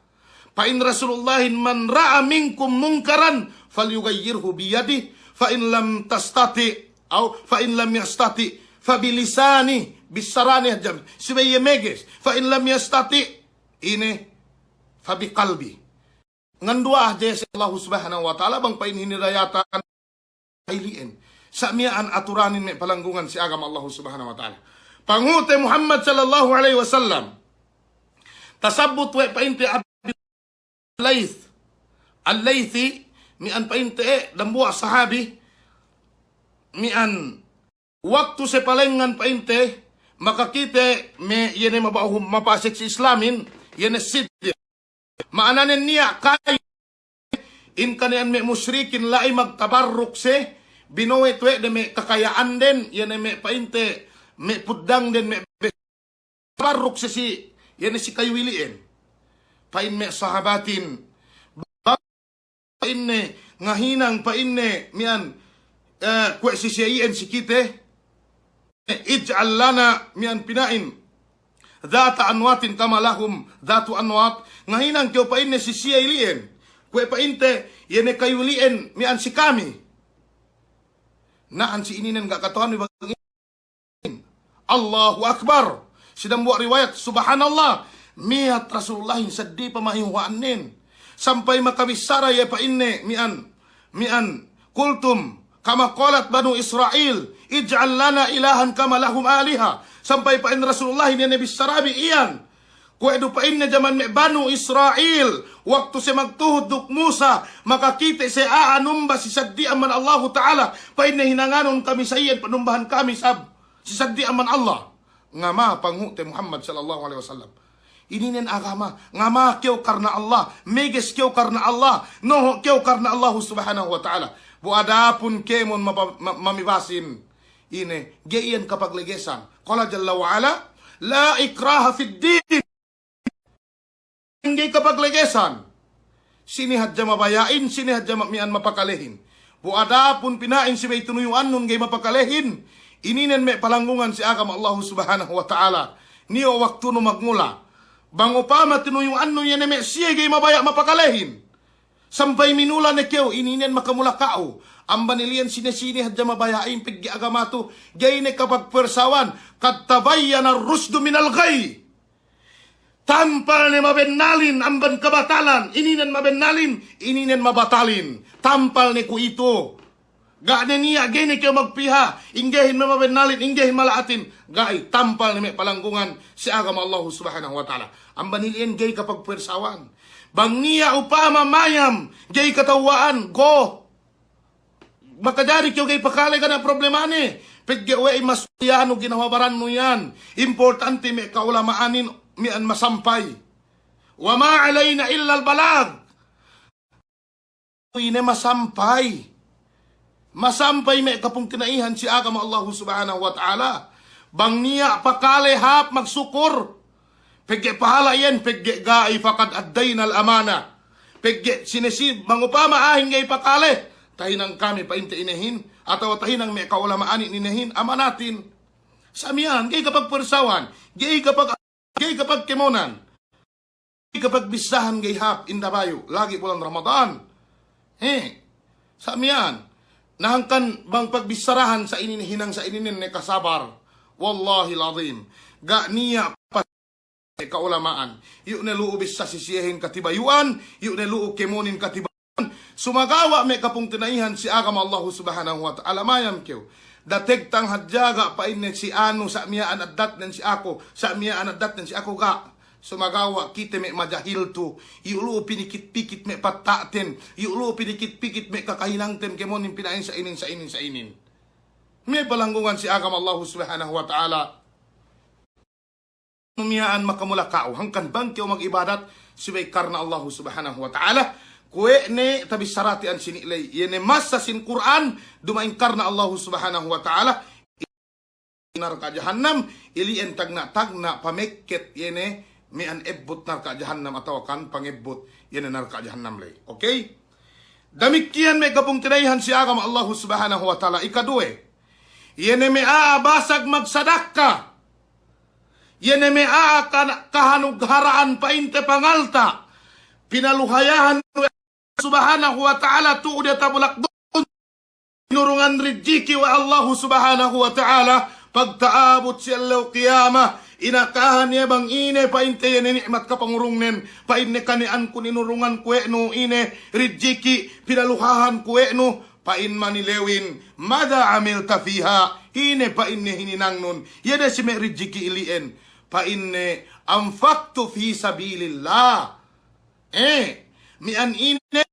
Pa'in Rasulullahin, "Man ra'a minkum munkaran falyughayyirhu biyadihi, fa in lam tastati', aw fa in lam yastati', fa bilisanihi," bissarane hadja. Subey iye meges. "Fa in lam yastati'," ine, "fa biqalbihi." Nganduwa'a hadja si Allahu Subhanahu wa Ta'ala bang pa'in hinidayatan ili'en. Sa' miya'an aturanin me' palanggungan si agama Allahu Subhanahu wa Ta'ala. Panghu'te Muhammad sallallahu alaihi wasallam. Tasabbut we' pa'inte Abi Laith. Al-Laythi, miya'an pa'inte, eh, dambuwa' sahabi, miya'an waktu siye palengngan pa'inte, makakite me' iye ne maba'u mapasek si Islamin, iye ne Siddiq. Ma'ananen niya' kayu in kane'an me' musrikin la'i magtabarruk siye, binowet we' de me' kakaya'anden, iye ne me' pa'inte, me' puddangden, me' be-, tabarruk siye si, iye ne si kayu ili'en. Pa'in me' sahabatin, pa'inne, ngahinang pa'inne, miya'an, eh, kuwe' si siye iyan si kite, ij'al lana, miya'an pina'in, dhata anwatin kama lahum dhatu anwat, ngahinang kew pa'inne si siye ili'en, kuwe' pa'inte, iye ne kayu ili'en, miya'an si kami. Na'an si ininen ga' kata'uhanbi bang Allahu Akbar. Si dambuwa' riwayat, subhanallah. Miya'at Rasulullahin seddi pamahihuwa'annen. Sampay makabissara iye pa'inne, miya'an, miya'an, qultum kama qalat Banu Israil, ij'al lana ilahan kama lahum aliha. Sampay pa'in Rasulullahin iye ne bissarabi iyan. Kuwe' du pa'inne jaman me' Banu Israil, waktu siye magtuhut duk Musa, makakite siye a'a numba si saddi amban Allahu Ta'ala, pa'inne hinanganun kami sa iyan panumbahan kami sab si saddi amban Allah. Ngama panghu'te Muhammad sallallahu alaihi wasallam. Ininen agama, ngama kew karna Allah, meges kew karna Allah, noho' kew karna Allahu Subhanahu wa Ta'ala. Bu adapun kēmon mapa-, ma-, mamibasin, ine, ga'i iyan kapaglegesan. Qala jalla wa ala, la ikraha fid din. Ga'i kapaglegesan. Sine hadja mabaya'in, sine hadja ma-, miya'an mapakalehin. Bu adapun pina'in subey tinuyu'annun ga'i mapakalehin, ininen me' palanggungan si agama Allahu Subhanahu wa Ta'ala. Niyo' waktunu magmula. Bang upama tinuyu'annun iye ne me' siye ga'i mabaya' mapakalehin. Sampay minula ne kew, ininen makamula ka'u. Amban ili'en sine-sine hadja mabaya'in pegge' agamatu, ga'i ne kapagpersawan, qad tabayyana ar-rusydu minal ghayy. Tampal ne mabennalin amban kabatalan, ininen mabennalin, ininen mabatalin. Tampal ne kuwe'itu. Ga' ne niya', ga'i ne kew magpiha, inggehin me' mabennalin, inggehin mala'atin. Ga'i, tampal ne me' palanggungan si agama Allahu Subhanahu wa Ta'ala. Amban ili'en ga'i kapagpersawan. Bang niya' upama mayam, ga'i kata'uhan, go. Makajari kew ga'i pakale, ga' ne problemane. Pegge' we'ey masuliyannu, ginawa barannu iyan. Importante me' ka'ulama'anin miya'an masampay. Wa ma alayna illal balag. Ine masampay. Masampay me' kapungtina'ihan si agama Allahu Subhanahu wa Ta'ala. Bang niya' pakale hāp magsukur. Pegge' pahala' iyan, pegge' ga'i, faqad addaynal amanah. Pegge' sine si, bang upama a'ahin ga'i pakale, tahinang kami pa'inte inehin, atawa tahinang me' ka'ulama'anin inehin, amanatin. Sa' miya'an, ga'i kapagpersawan, ga'i kapag-, ga'i kapagkēmonan, ga'i kapagbissahan, ga'i hāp inda bayu', lagi' bulan Ramadan. He. Sa' miya'an, na hangkan bang pagbissarahan sa' inin, hinang sa' ininen ne kasabar. Wallahil azim. Ga' niya' pa-, kaulamaan. Iyu' ne lu'u bissā si siyehin katibayu'an, iyu' ne lu'u kēmonin katibayu'an. Sumagawa' me' kapungtina'ihan si agama Allahu Subhanahu wa Ta'ala, mayam kew. Dategtang hadja ga' pa'inne si anu, sa' miya'an addatnen si aku, sa' miya'an addatnen si aku ga'. Sumagawa' kite me' majahil tu, iyu' lu'u pinikit-pikit me' patta'ten, iyu' lu'u pinikit-pikit me' kakahinangten kēmonin pina'in sa' inin, sa' inin, sa' inin. Me' palanggungan si agama Allahu Subhanahu wa Ta'ala. Miya'an makamula ka'u, hangkan bang kew magibadat subey karna Allahu Subhanahu wa Ta'ala, kuwe' ne tabissarate ensini' ley, iye ne masa sin Kur'an, duma'in karna Allahu Subhanahu wa Ta'ala, narka' jahannam, ili'en tagna'-tagna' pamekket, iye ne miya'an ebbut narka' jahannam atawa kan pangebbut, iye ne narka' jahannam ley. Okey? Damikkiyan me' kapungtina'ihan si agama Allahu Subhanahu wa Ta'ala. Ikaduwe, iye ne me' a'a basag magsadakka. Iye ne me' a'a kan-, kahanughara'an pa'inte pangalta'. Pinaluhayahan we' Subhanahu wa Ta'ala tu'u diyata' bulak dunya. Inurungan rijiki' we' Allahu Subhanahu wa Ta'ala. Pagta'abut si ellew kiyama, inakahan iye bang ine pa'inte iye ne ni'mat kapangurungnen. Pa'inne kani'ankun inurungan kuwe'nu ine rijiki', pinaluhahan kuwe'nu. Pa'in manilewin, "Madha amilta fiha?" Ine pa'inne hininangnun, iye de si me' rijiki' ili'en. Pa'inne, "Anfaqtu fi sabilillah." Eh, miya'an ine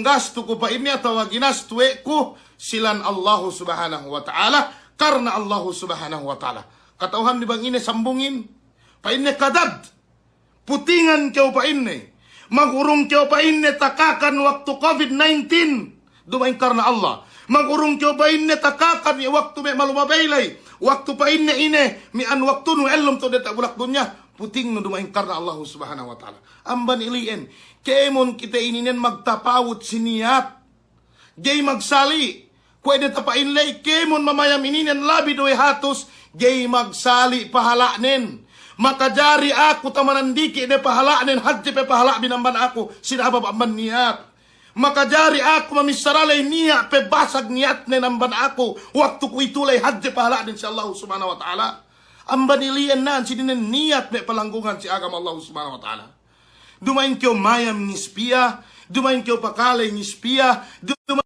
gastu ku pa'inne atawa ginastu we' ku si lān Allahu Subhanahu wa Ta'ala, karna Allahu Subhanahu wa Ta'ala. Kata'uhanbi bang ine sambungin? Pa'inne, "Kadhabt." Putingan kew pa'inne. Magurung kew pa'inne takakan waktu covid nineteen. Duma'in karna Allah. Magurung kew pa'inne takakan iye waktu me' malumabey ley. Waktu pa'inne ine, miya'an waktunu ellum tu'u diyata' bulak dunya. Putingnu duma'in karna Allahu Subhanahu wa Ta'ala. Amban ili'en, kēmon kite ininen magtapawut si niyat. Ga'i magsali'. Kuwe' de tapa'in ley, kēmon mamayam ininen labi duwe hatus, ga'i magsali' pahala'nen. Makajari aku tamanan diki' de pahala'nen, hadje pe pahala' bi namban aku, sinabab amban niyat. Makajari aku mamissara ley niya' pe basag niyatnen amban aku, waktu kuwe'itu ley hadje pahala'nen si Allahu Subhanahu wa Ta'ala. Amban ili'en na'an sininen niyat me' palanggungan si agama Allahu Subhanahu wa Ta'ala. Duma'in kew mayam ngispiya, duma'in kew pakale ngispiya, duma'in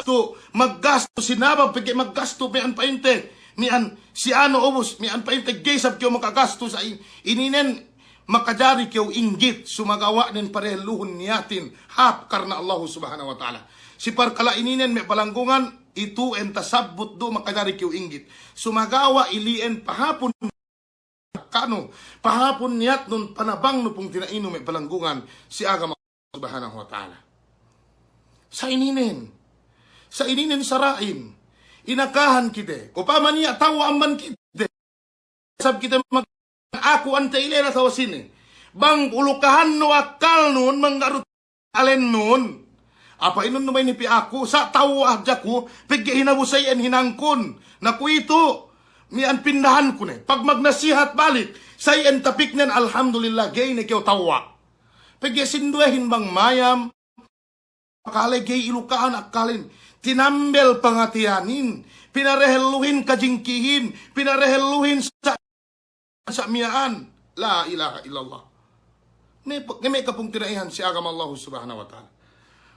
tu maggastu sinabab pegge' maggastu miya'an pa'inte, miya'an si anu ubus, miya'an pa'inte ga'i isab kew makagastu sa' i-, ininen makajari kew inggit, sumagawa'nen padehelluhun niyatin hāp karna Allahu Subhanahu wa Ta'ala. Si parkala' ininen me' palanggungan, itu'en tasabbut du makajari kew inggit. Sumagawa' ili'en pahāpun ka'nu, pahāpun niyatnun, panabangnu pungtina'inu me' palanggungan si agama Subhanahu wa Ta'ala. Sa' ininen, sa' ininen sara'in, inakahan kite, upama niya' tawwa' amban kite, sab kite mag-, aku ante' ile'en atawa sine. Bang ulukahannu akkalnun, manggaru alennun. Apa inun duma'in hep aku, sa' tawwa' hadja ku, pegge' hinabu sa' iyan hinangkun. Na kuwe'itu, miya'an pindahanku ne. Pag magnasihat balik, sa' iyan tapiknen, alhamdulillah, ga'i ne kew tawwa'. Pegge' sinduwehin bang mayam, pakale ga'i ilukahan akkalin. Tinambel pangateyanin, pinarehelluhin kajingkihin, pinarehelluhin sa' sa' miya'an, la ilaha illallah. Me', me' kapungtina'ihan si agama Allahu Subhanahu wa Ta'ala.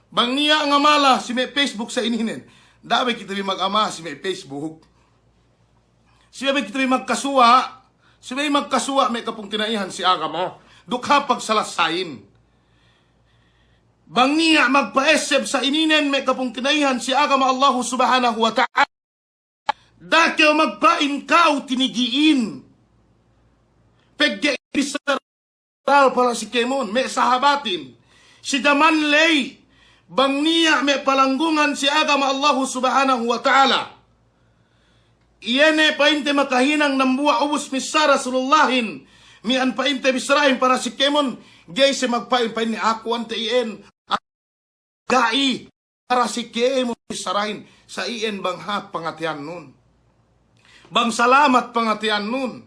Bang niya' ngamala si me' Facebook sa' ininen. Da'a be kite bi magama si me' Facebook. Subey kite bi magkasuwa', subey magkasuwa' me' kapungtina'ihan si agama. Duk hāp pagsalasayin. Bang niya' magpa'esseb sa' ininen me' kapungtina'ihan si agama Allahu Subhanahu wa Ta'ala. Da'a kew magpa'in ka'u tinigi'in. Pegge' bissara para si kēmon, me' sahabatin. Si jaman ley, bang niya' me' palanggungan si agama Allahu Subhanahu wa Ta'ala. Iye ne pa'inte makahinang dambuwa' ubus missā Rasulullahin. Miya'an pa'inte bissarahin para si kēmon, ga'i siye magpa'in, pa'inne aku ante' iyan. Ga'i, para si kēmon bissarahin, sa' iyan bang hāp pangateyannun. Bang salamat pangateyannun.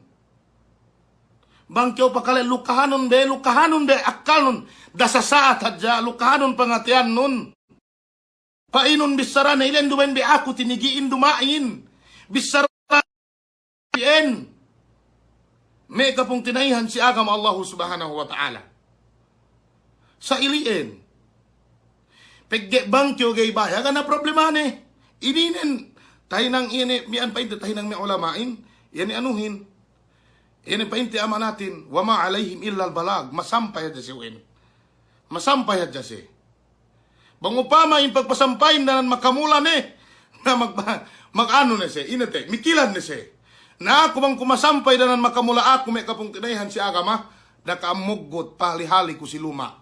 Bang kew pakale lukahanun be, lukahanun be akkalnun. Da'a sasa'at hadja, lukahanun pangateyannun. Pa'inun bissarane ile'en duma'in be aku tinigi'in duma'in. Bissara iyan. me' kapungtina'ihan si agama Allahu Subhanahu wa Ta'ala. Sa' ili'en. Pegge' bang kew ga'i baya', ga' ne problemane. Ininen, tahinang iye ne, miya'an pa'inte tahinang me' ulama'in, iye ne anuhin. Iye ne pa'inte amanatin, wa ma alaihim illal balag, masampay hadja siyehin. Masampay hadja siye. Bang upama in pagpasampayin danan makamula ne, na mag-, mag-anu ne siye, ine te, mikilan ne siye. Na aku bang ku masampay danan makamula aku me' kapungtina'ihan si agama, da'a ka'am muggut, pahali-hali ku si luma'.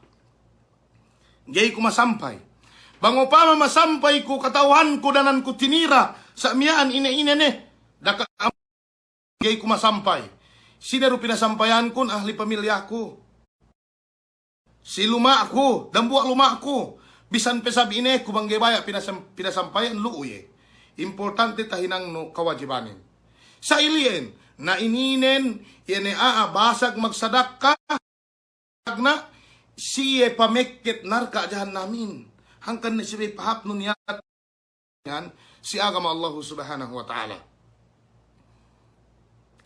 Ga'i ku masampay. Bang upama masampay ku kata'uhanku danan ku tinira, sa' miya'an ine-ine ne, da'a ka'am ga'i ku masampay. Sine du pinasampayankun, ahli pamilyaku. Si luma'ku, dambuwa' luma'ku. Bisan pe sab ineku bang ga'i baya' pinasam-, pinasampayan lu'u iye. Importante tahinangnu kawajibanin. Sa' ili'en, na ininen, iye ne a'a basag magsadakka, na siye pamekket narka' jahannamin. Hangkan ne siye pahāpnu niyat si agama Allahu Subhanahu wa Ta'ala.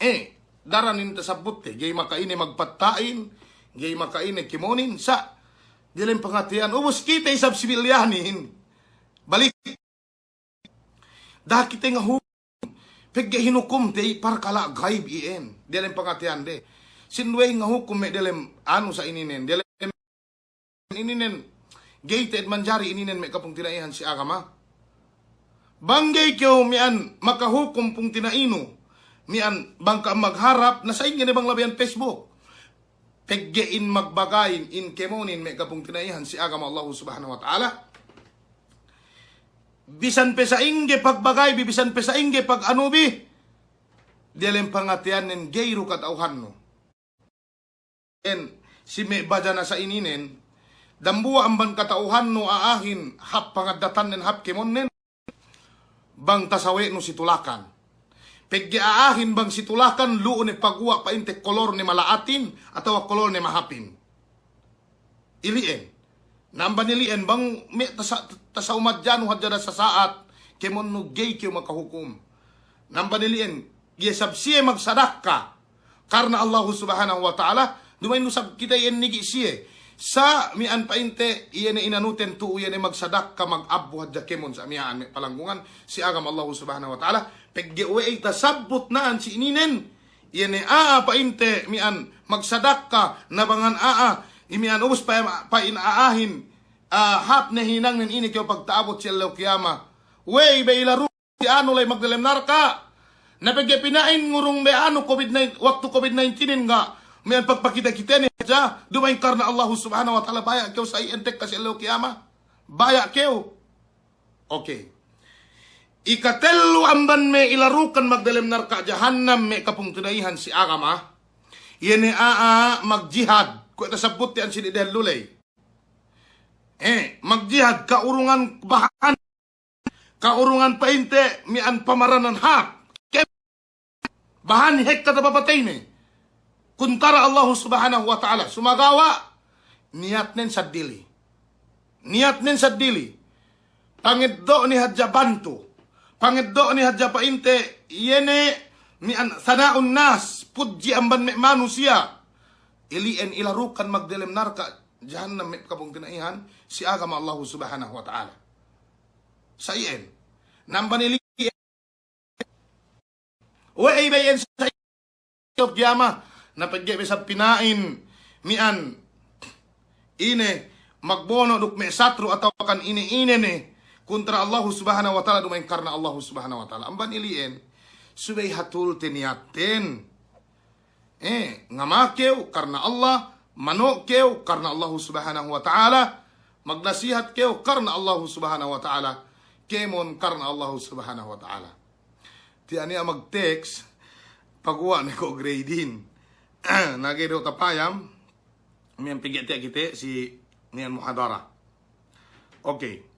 Eh, daran in tasabbutte, ga'i maka'ine magpatta'in, ga'i maka'ine kēmonin, sa' diyalem pangateyan, ubus kite isab sibilyanin. Balik. Da'a kite ngahukum, pegge' hinukumte i parkala' gaib iyan. Diyalem pangateyande. Sinduwe ngahukum me' diyalem anu sa' ininen. Diyalem ininen, ga'i te'ed manjari ininen me' kapungtina'ihan si agama. Bang ga'i kew miya'an makahukum pungtina'inu, miya'an bang ka'am magharap, na sa'ingge ne bang labeyan Facebook. Pegge' in magbagayin, in kēmonin me' kapungtina'ihan si agama Allahu Subhanahu wa Ta'ala. Bisan pe sa'ingge pagbagaybi, bisan pe sa'ingge pag'anubi, diyalem pangateyannen ga'i du kata'uhannu. En, si me' bajana sa' ininen, dambuwa' amban kata'uhannu a'ahin hap pangaddatannen hap kēmonnen, bang tasawe'nu si tulakan. Pegge' a'ahin bang si tulakan lu'u ne paguwa' pa'inte kolorne mala'atin atawa kolorne mahapin. Ili'en. Na amban ili'en bang me' tasa-, tasa'umadjanu hadja da sasa'at, kēmonnu ga'i kew makahukum. Na amban ili'en, iye sab siye magsadakka karna Allahu Subhanahu wa Ta'ala, duma'in du sab kite iyan nigi' siye. Sa' miya'an pa'inte, iye ne inanuten tu'u, iye ne magsadakka, mag'abbu hadja kēmon sa' miya'an me' palanggungan si agama Allahu Subhanahu wa Ta'ala. Pegge' we'ey tasabbut na'an si ininen, iye ne a'a pa'inte miya'an magsadakka, na bangan a'a, i miya'an ubus pa-, pa'in a'ahin, ah, hāp ne hinangnen ine kew pagta'abut si ellew kiyama. We'ey be ilaru si anu la'i magdelem narka'. Na pegge' pina'in ngurung be anu covid nine-, waktu covid nineteen-in ga' miya'an pagpakite-kitene hadja, duma'in karna Allahu Subhanahu wa Ta'ala, baya' kew sa' iyan tekka si ellew kiyama. Baya' kew. Oke. Ikatellu amban me' ilarukan magdelem narka' jahannam me' kapungtina'ihan si agama, iye ne a'a magjihad. Kuwe' tasabbut iyan si dehellu ley. Eh, magjihad ka'urungan bahan, ka'urungan pa'inte miya'an pamaranan hāp. Ke-, bahan hekka tapapateyne. Kuntara Allahu Subhanahu wa Ta'ala. Sumagawa' niyatnen seddili. Niyatnen seddili. Pangeddo'ne hadja bantu. Pangeddo'ne hadja pa'inte iye ne miya'an sana'un nas, pudji amban me' manusiya'. Ili'en ilarukan magdelem narka' jahannam me' kapungtina'ihan si agama Allahu Subhanahu wa Ta'ala. Sa' iyan. Na amban ili-, we'ey be iyan sa' iyan kiyama, na pegge' be sab pina'in miya'an ine magbono' duk me' satru' atawa kan ine-ine ne kuntara Allahu Subhanahu wa Ta'ala, duma'in karna Allahu Subhanahu wa Ta'ala. Amban ili'en, subey hatulte niyatten. Eh, ngama kew karna Allah, mano' kew karna Allahu Subhanahu wa Ta'ala, magnasihat kew karna Allahu Subhanahu wa Ta'ala, kēmon karna Allahu Subhanahu wa Ta'ala. Tiya' niya' magtext, paguwa' ne ko' grade-in. Na ga'i du tapayam, miya'an pegge' tiya' kite si miya'an muhadara. Oke.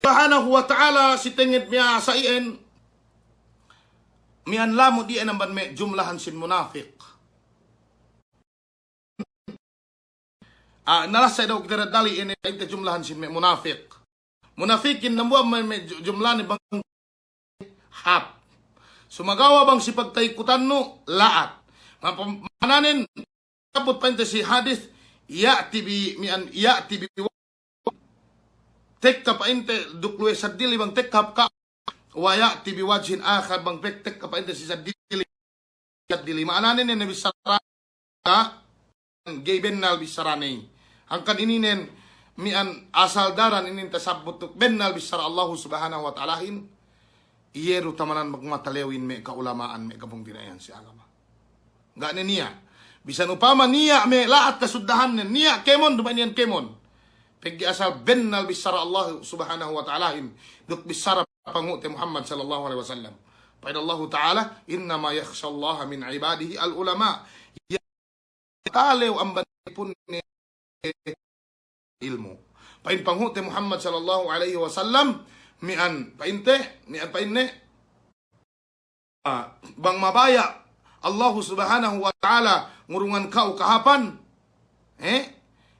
Subhanahu wa Ta'ala si tenged miya'an sa' iyan, miya'an lamud iyan amban me' jumlahan sin munafik. Ah, na lasa daw kite dali' iyan inte jumlahan sin me' munafik. Munafikin dambuwa' me', me' ju-, jumlahne bang hāp. Sumagawa' bang si pagtaykutannu, la'at. Ma-, ma'ananen, sabut pa'inte si hadis, ya'ti bi, mi'an, ya'ti bi, tekka pa'inte duk luwe seddili bang tekka hap Ka'bah, wa ya'ti bi wajhin akhar, bang pek tekka pa'inte si seddili, seddili. Ma'ananen ne bissara ga'i bennal bissarane. Hangkan ininen mi'an asal daran inin tasabbut duk bennal bissara Allahu Subhanahu wa Ta'alahin, iye du tamanan magmatalewin me' ka'ulama'an, me' kapungtina'ihan si agama. Ga' ne niya'. Bisan upama niya' me' la'at kasuddahannen, niya' kēmon, duma'in iyan kēmon. Pegge' asal bennal bissara Allahu Subhanahu wa Ta'alahin, duk bissara panghu'te Muhammad sallallahu alaihi wasallam. Pa'in Allahu Ta'ala, "Innama yakhshallaha min ibadihi al-ulama." Talew amban pun ne ilmu'. Pa'in panghu'te Muhammad sallallahu alaihi wasallam, mi'an pa'inte, mi'an pa'inne, ah, bang mabaya' Allahu Subhanahu wa Ta'ala ngurungan ka'u kahāpan, eh,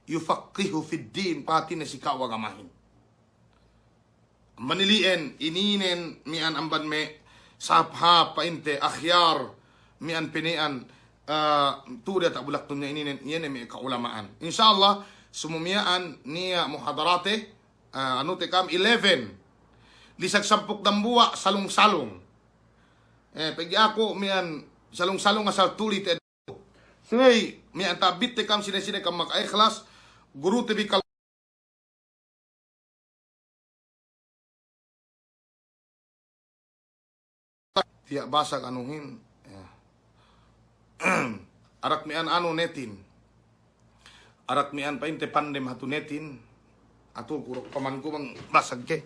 yufaqqihu fid din, pahatine si ka'u agamahin. Amban ili'en, ininen mi'an amban me' sahāp-hāp pa'inte akhyar, mi'an peni'an, eh, tu'u diyata' bulak dunya ininen, iye ne me' ka'ulama'an. Insya Allah, sumu miya'an niya' muhadarate, eh, anute kam eleven. Lisag sampū' dambuwa' salung-salung. Eh, pegge' aku mi'an salung-salung asal tuli te. Subey, mi'an ta'bitte kam sine-sine kam makaikhlas, gurute bi kal- Tiya' basag anuhin, ya. Arak mi'an anu netin. Arak mi'an pa'inte pandem hatu netin. Atu kurok pamanku bang basag ke.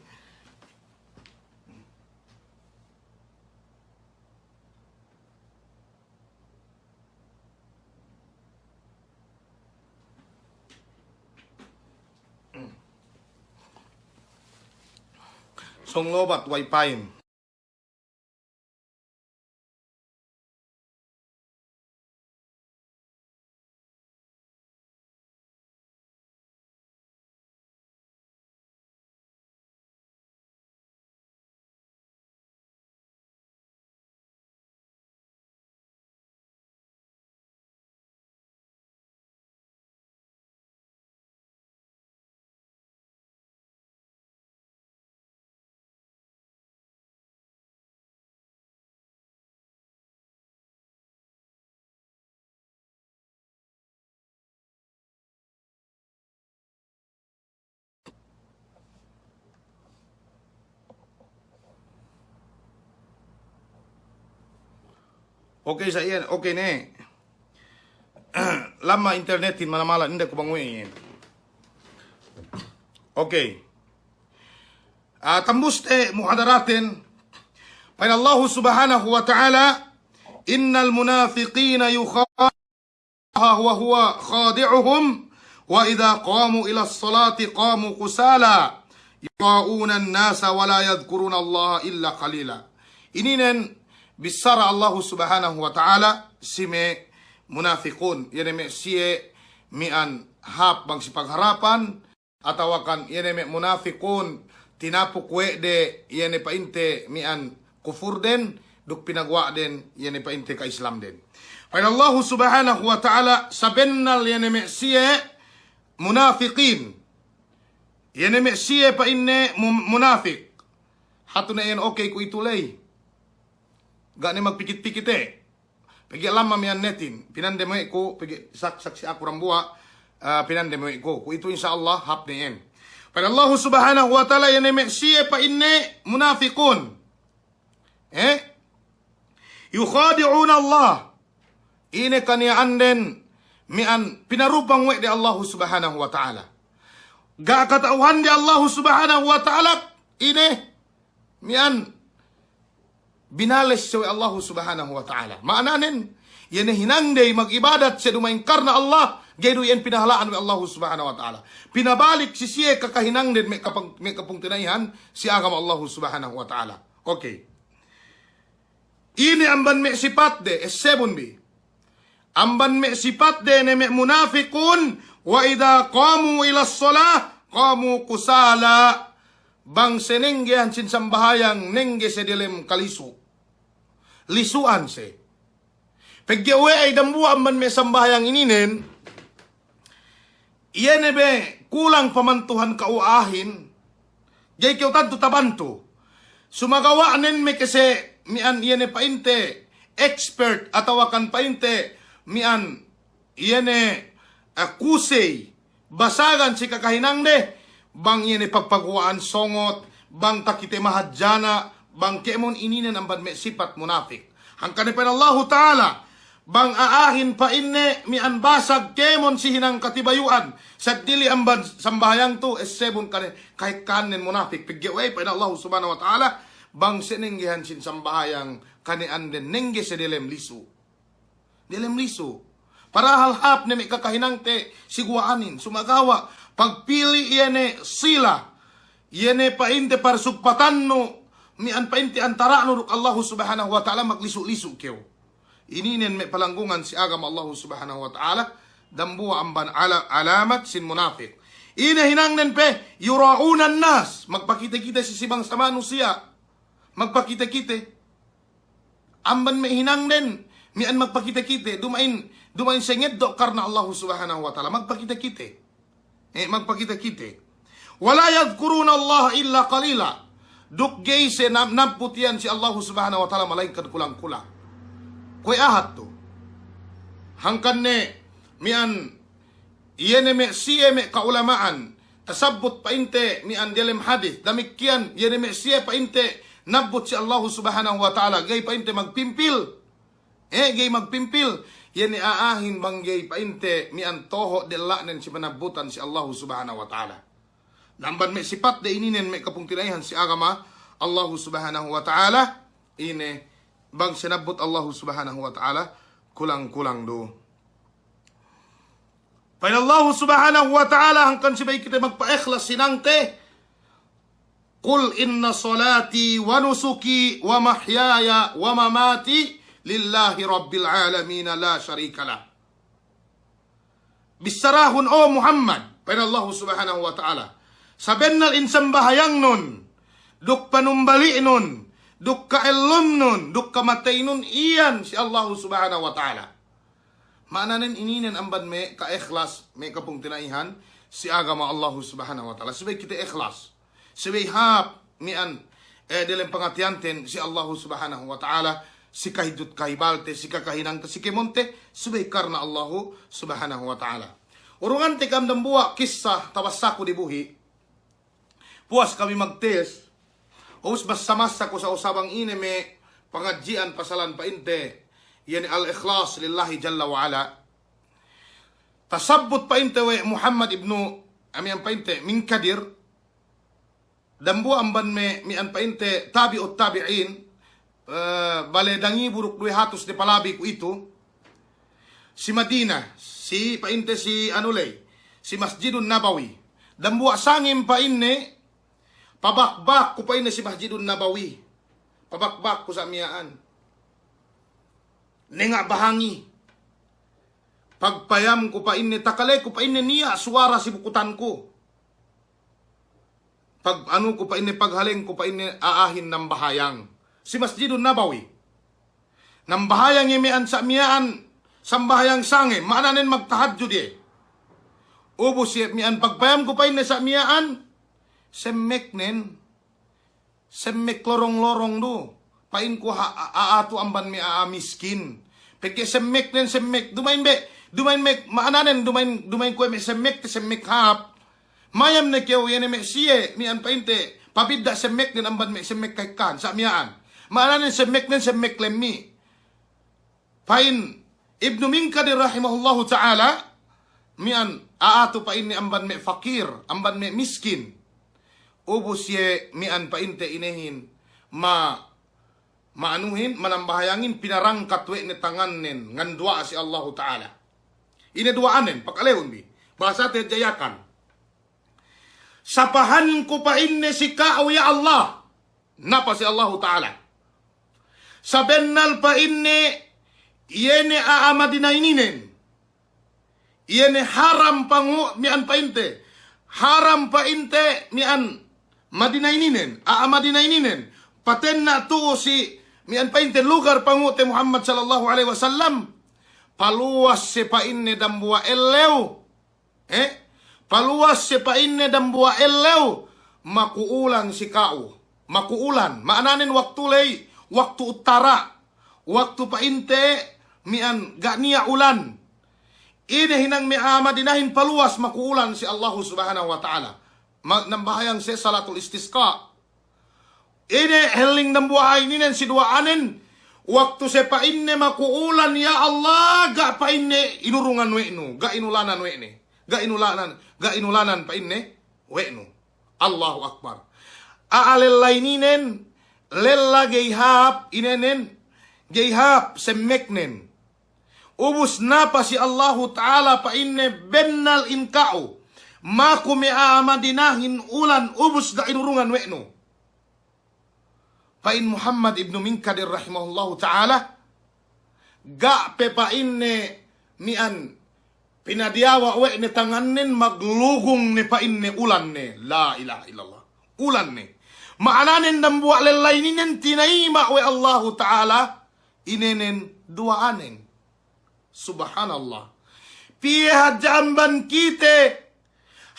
Sōng lobat wifi-in. Okey sa iyan, okey ne. Lamma internetin mala-mala, inda' ku bang we' iyan. Okey. Ah, tambuste muhadaraten. Pa'in Allahu Subhanahu wa Ta'ala, "Innal munafiqina yukhadi'una Allaha wa huwa khadi'uhum, wa idha qamu ilas salati qamu kusala, yura'unan nasa wa la yadhkurunallaha illa qalila." Ininen bissara Allahu Subhanahu wa Ta'ala si me' munafiqun, iye ne me' siye mi'an hāp bang si pagharapan, atawakan iye ne me' munafiqun, tinapuk we' de iye ne pa'inte mi'an kufurden, duk pinaguwa'den iye ne pa'inte ka'islamden. Pa'in Allahu Subhanahu wa Ta'ala, sabennal iye ne me' siye munafiqin. Iye ne me' siye pa'inne mu-, munafik. Hatu ne iyan okey ku itu ley. Ga' ne magpikit-pikite. Pegge' lamma miyan netin, pinande me' ku, pegge' sak-, saksi aku dambuwa', ah, pinande me' ku. Ku itu insya Allah hāp ne iyan. Pa'in Allahu Subhanahu wa Ta'ala, iye ne me' siye pa'inne munafiqun. Eh? Yukhadi'una Allah. Ine kaniya'anden miyan pinarubang we' de Allahu Subhanahu wa Ta'ala. Ga' kata'uhande Allahu Subhanahu wa Ta'ala ine miyan binales siye we' Allahu Subhanahu wa Ta'ala. Ma'ananen, iye ne hinangde magibadat siye duma'in karna Allah, ga'i du iyan pinahala'an we' Allahu Subhanahu wa Ta'ala. Pinabalik si siye kakahinangden me' kapang-, me' kapungtina'ihan si agama Allahu Subhanahu wa Ta'ala. Okey. Ine amban me' sipatde, essebun bi. Amban me' sipatde ne me' munafiqun, wa idha qamu ilas salah, qamu kusala. Bang siye nengge iyan sin sambahayang, nengge siye delem kalisu. lisu'an siye. Pegge' we'ey dambuwa' amban me' sambahayang ininen, iye ne be kulang pamantuhan ka'u a'ahin, ga'i kew tantu tabantu. Sumagawa' nen me' kese mi'an iye ne pa'inte expert atawa kan pa'inte mi'an iye ne, eh, kusey basagan si kakahinangde, bang iye ne pagpaguwa'an songot, bang takite mahadjana', bang kēmon, ininen amban me' sipat munapik. Hangkan ne pa'in Allahu Ta'ala, bang a'ahin pa'inne mi'an basag kēmon si hinang katibayu'an, seddili amban sambahayang tu, essebun kane kahekkanen munapik. Pegge' we'ey pa'in Allahu Subhanahu wa Ta'ala, bang siye nenggehan sin sambahayang kane anden nengge siye delem lisu'. Delem lisu'. Padahal hāp ne me' kakahinangte si guwa'anin. Sumagawa' pagpili' iye ne sila, iye ne pa'inte parsugpatannu, mi'an pa'inte antara'nu duk Allahu Subhanahu wa Ta'ala, maglisu'-lisu' kew. Ininen me' palanggungan si agama Allahu Subhanahu wa Ta'ala, dambuwa' amban ala-, alamat sin munapik. Ine hinangnen pe, yura'unan nas, magpakite-kite si, si bangsa manusiya'. Magpakite-kite. Amban me' hinangden, mi'an magpakite-kite, duma'in, duma'in siye ngeddo' karna Allahu Subhanahu wa Ta'ala, magpakite-kite. Eh, magpakite-kite. Wa la yadhkurunallaha illa qalila. Duk ga'i siye nam-, nabbut iyan si Allahu Subhanahu wa Ta'ala malaingkan kulang-kulang. Kuwe' ahat tu. Hangkan ne mi'an iye ne me' siye me' ka'ulama'an, tasabbut pa'inte mi'an delem hadis, damikkiyan iye ne me' siye pa'inte nabbut si Allahu Subhanahu wa Ta'ala, ga'i pa'inte magpimpil. Eh, ga'i magpimpil. Iye ne a'ahin bang ga'i pa'inte mi'an toho' della'nen si panabbutan si Allahu Subhanahu wa Ta'ala. Na amban me' sipatde ininen me' kapungtina'ihan si agama Allahu Subhanahu wa Ta'ala, ine bang sinabbut Allahu Subhanahu wa Ta'ala kulang-kulang du. Pa'in Allahu Subhanahu wa Ta'ala, hangkan subey kite magpa'ikhlas hinangte, "Qul inna salati wa nusuki wa mahyaya wa mamati lillahi rabbil alamin la sharika lah." Bissarahun, o Muhammad, pa'in Allahu Subhanahu wa Ta'ala, sabennal in sambahayangnun, duk panumbali'nun, duk ka'ellumnun, duk kamateynun iyan si Allahu Subhanahu wa Ta'ala. Ma'ananen ininen amban me' ka'ikhlas, me' kapungtina'ihan si agama Allahu Subhanahu wa Ta'ala. Subey kite ikhlas. Subey hāp mi'an, eh, delem pangatiyanten si Allahu Subhanahu wa Ta'ala, si kahidut kahibalte, si kakahinangte, si kēmonte, subey karna Allahu Subhanahu wa Ta'ala. Urungante ka'am dambuwa' kissa tabassaku dibuhi'. Puwas kami magtes. Ubus massa-massa ku sa usabang ine me' pangadji'an pasalan pa'inte, iye ne al-ikhlas lillahi jalla wa ala. Tasabbut pa'inte we' Muhammad ibnu, amiyan pa'inte, Minkadir. Dambuwa' amban me', mi'an pa'inte tabi'ut tabi'in, eh, bale dangibu duk duwe hatus de palabi kuwe'itu. Si Madina, si pa'inte si anu ley, si Masjidun Nabawi. Dambuwa' sangem pa'inne, pabakbak ku pa'inne si Masjidun Nabawi. Pabakbak ku sa' miya'an. Nenga' bahangi. Pagpayam ku pa'inne, takale ku pa'inne niya' suwara si bukutanku. Pag-, anu ku pa'inne, paghaleng ku pa'inne a'ahin nambahayang si Masjidun Nabawi. Nambahayang iye mi'an sa' miya'an sambahayang sangem, ma'ananen magtahajjud iye. Ubus iye mi'an pagpayam ku pa'inne sa' miya'an, semmeknen, semmek lorong-lorong du. Pa'inku ha-, a-, a'a tu amban me' a'a miskin. Pegge' semmeknen semmek, duma'in be', duma'in me', ma'ananen duma'in, duma'in kuwe' me' semmek te semmek hāp. Mayam ne kew iye ne me' siye, mi'an pa'inte, pabidda' semmeknen amban me' semmek kahekkahan, sa' miya'an. Ma'ananen semmeknen semmek lemmi'. Pa'in Ibnu Minkadir rahimahullahu ta'ala, mi'an a'a tu pa'inne amban me' fakir, amban me' miskin. Ubus iye mi'an pa'inte inehin, ma-, ma'anuhin, manambahayangin pinarangkat we' ne tangannen, nganduwa'a si Allahu ta'ala. Ine duwa'anen, pakalehun bi. Bahasate hadja Yakan. Sapahanku pa'inne si ka'u ya Allah. Napa si Allahu ta'ala. Sabennal pa'inne iye ne a'a Madina ininen. Iye ne haram pangu-, mi'an pa'inte. Haram pa'inte mi'an Madina ininen. A'a Madina ininen. Patenna' tu'u si mi'an pa'inte lugar pangu'te Muhammad sallallahu alaihi wasallam, paluwas siye pa'inne dambuwa' ellew. Eh? Paluwas siye pa'inne dambuwa' ellew, maku ulan si ka'u. Maku ulan. Ma'ananen waktu ley, waktu uttara'. Waktu pa'inte mi'an ga' niya' ulan. Ine hinang me' a'a Madinahin paluwas maku ulan si Allahu Subhanahu wa Ta'ala. Ma-, nambahayang siye salatul istisqa. Ine helling dambuwa' a'ahin inen si duwa'anen, waktu siye pa'inne maku ulan, ya Allah, ga' pa'inne inurungan we' nu, ga' inulanan we' ne, ga' inulanan, ga' inulanan pa'inne we' nu. Allahu Akbar. A'a lella ininen, lella gey hāp inenen, gey hāp semmeknen. Ubus napa si Allahu Ta'ala pa'inne bennal in ka'u, maku me' a'a Madinahin ulan ubus ga' inurungan we' nu. Pa'in Muhammad ibnu Minkadir rahimahullahu ta'ala, ga' pe pa'inne mi'an pinadiyawa' we' ne tangannen maglugung ne pa'inne ulan ne. La ilaha illallah. Ulan ne. Ma'ananen dambuwa' lella ininen tinayima' we' Allahu ta'ala inenen duwa'anen. Subhanallah. Piye hadja amban kite,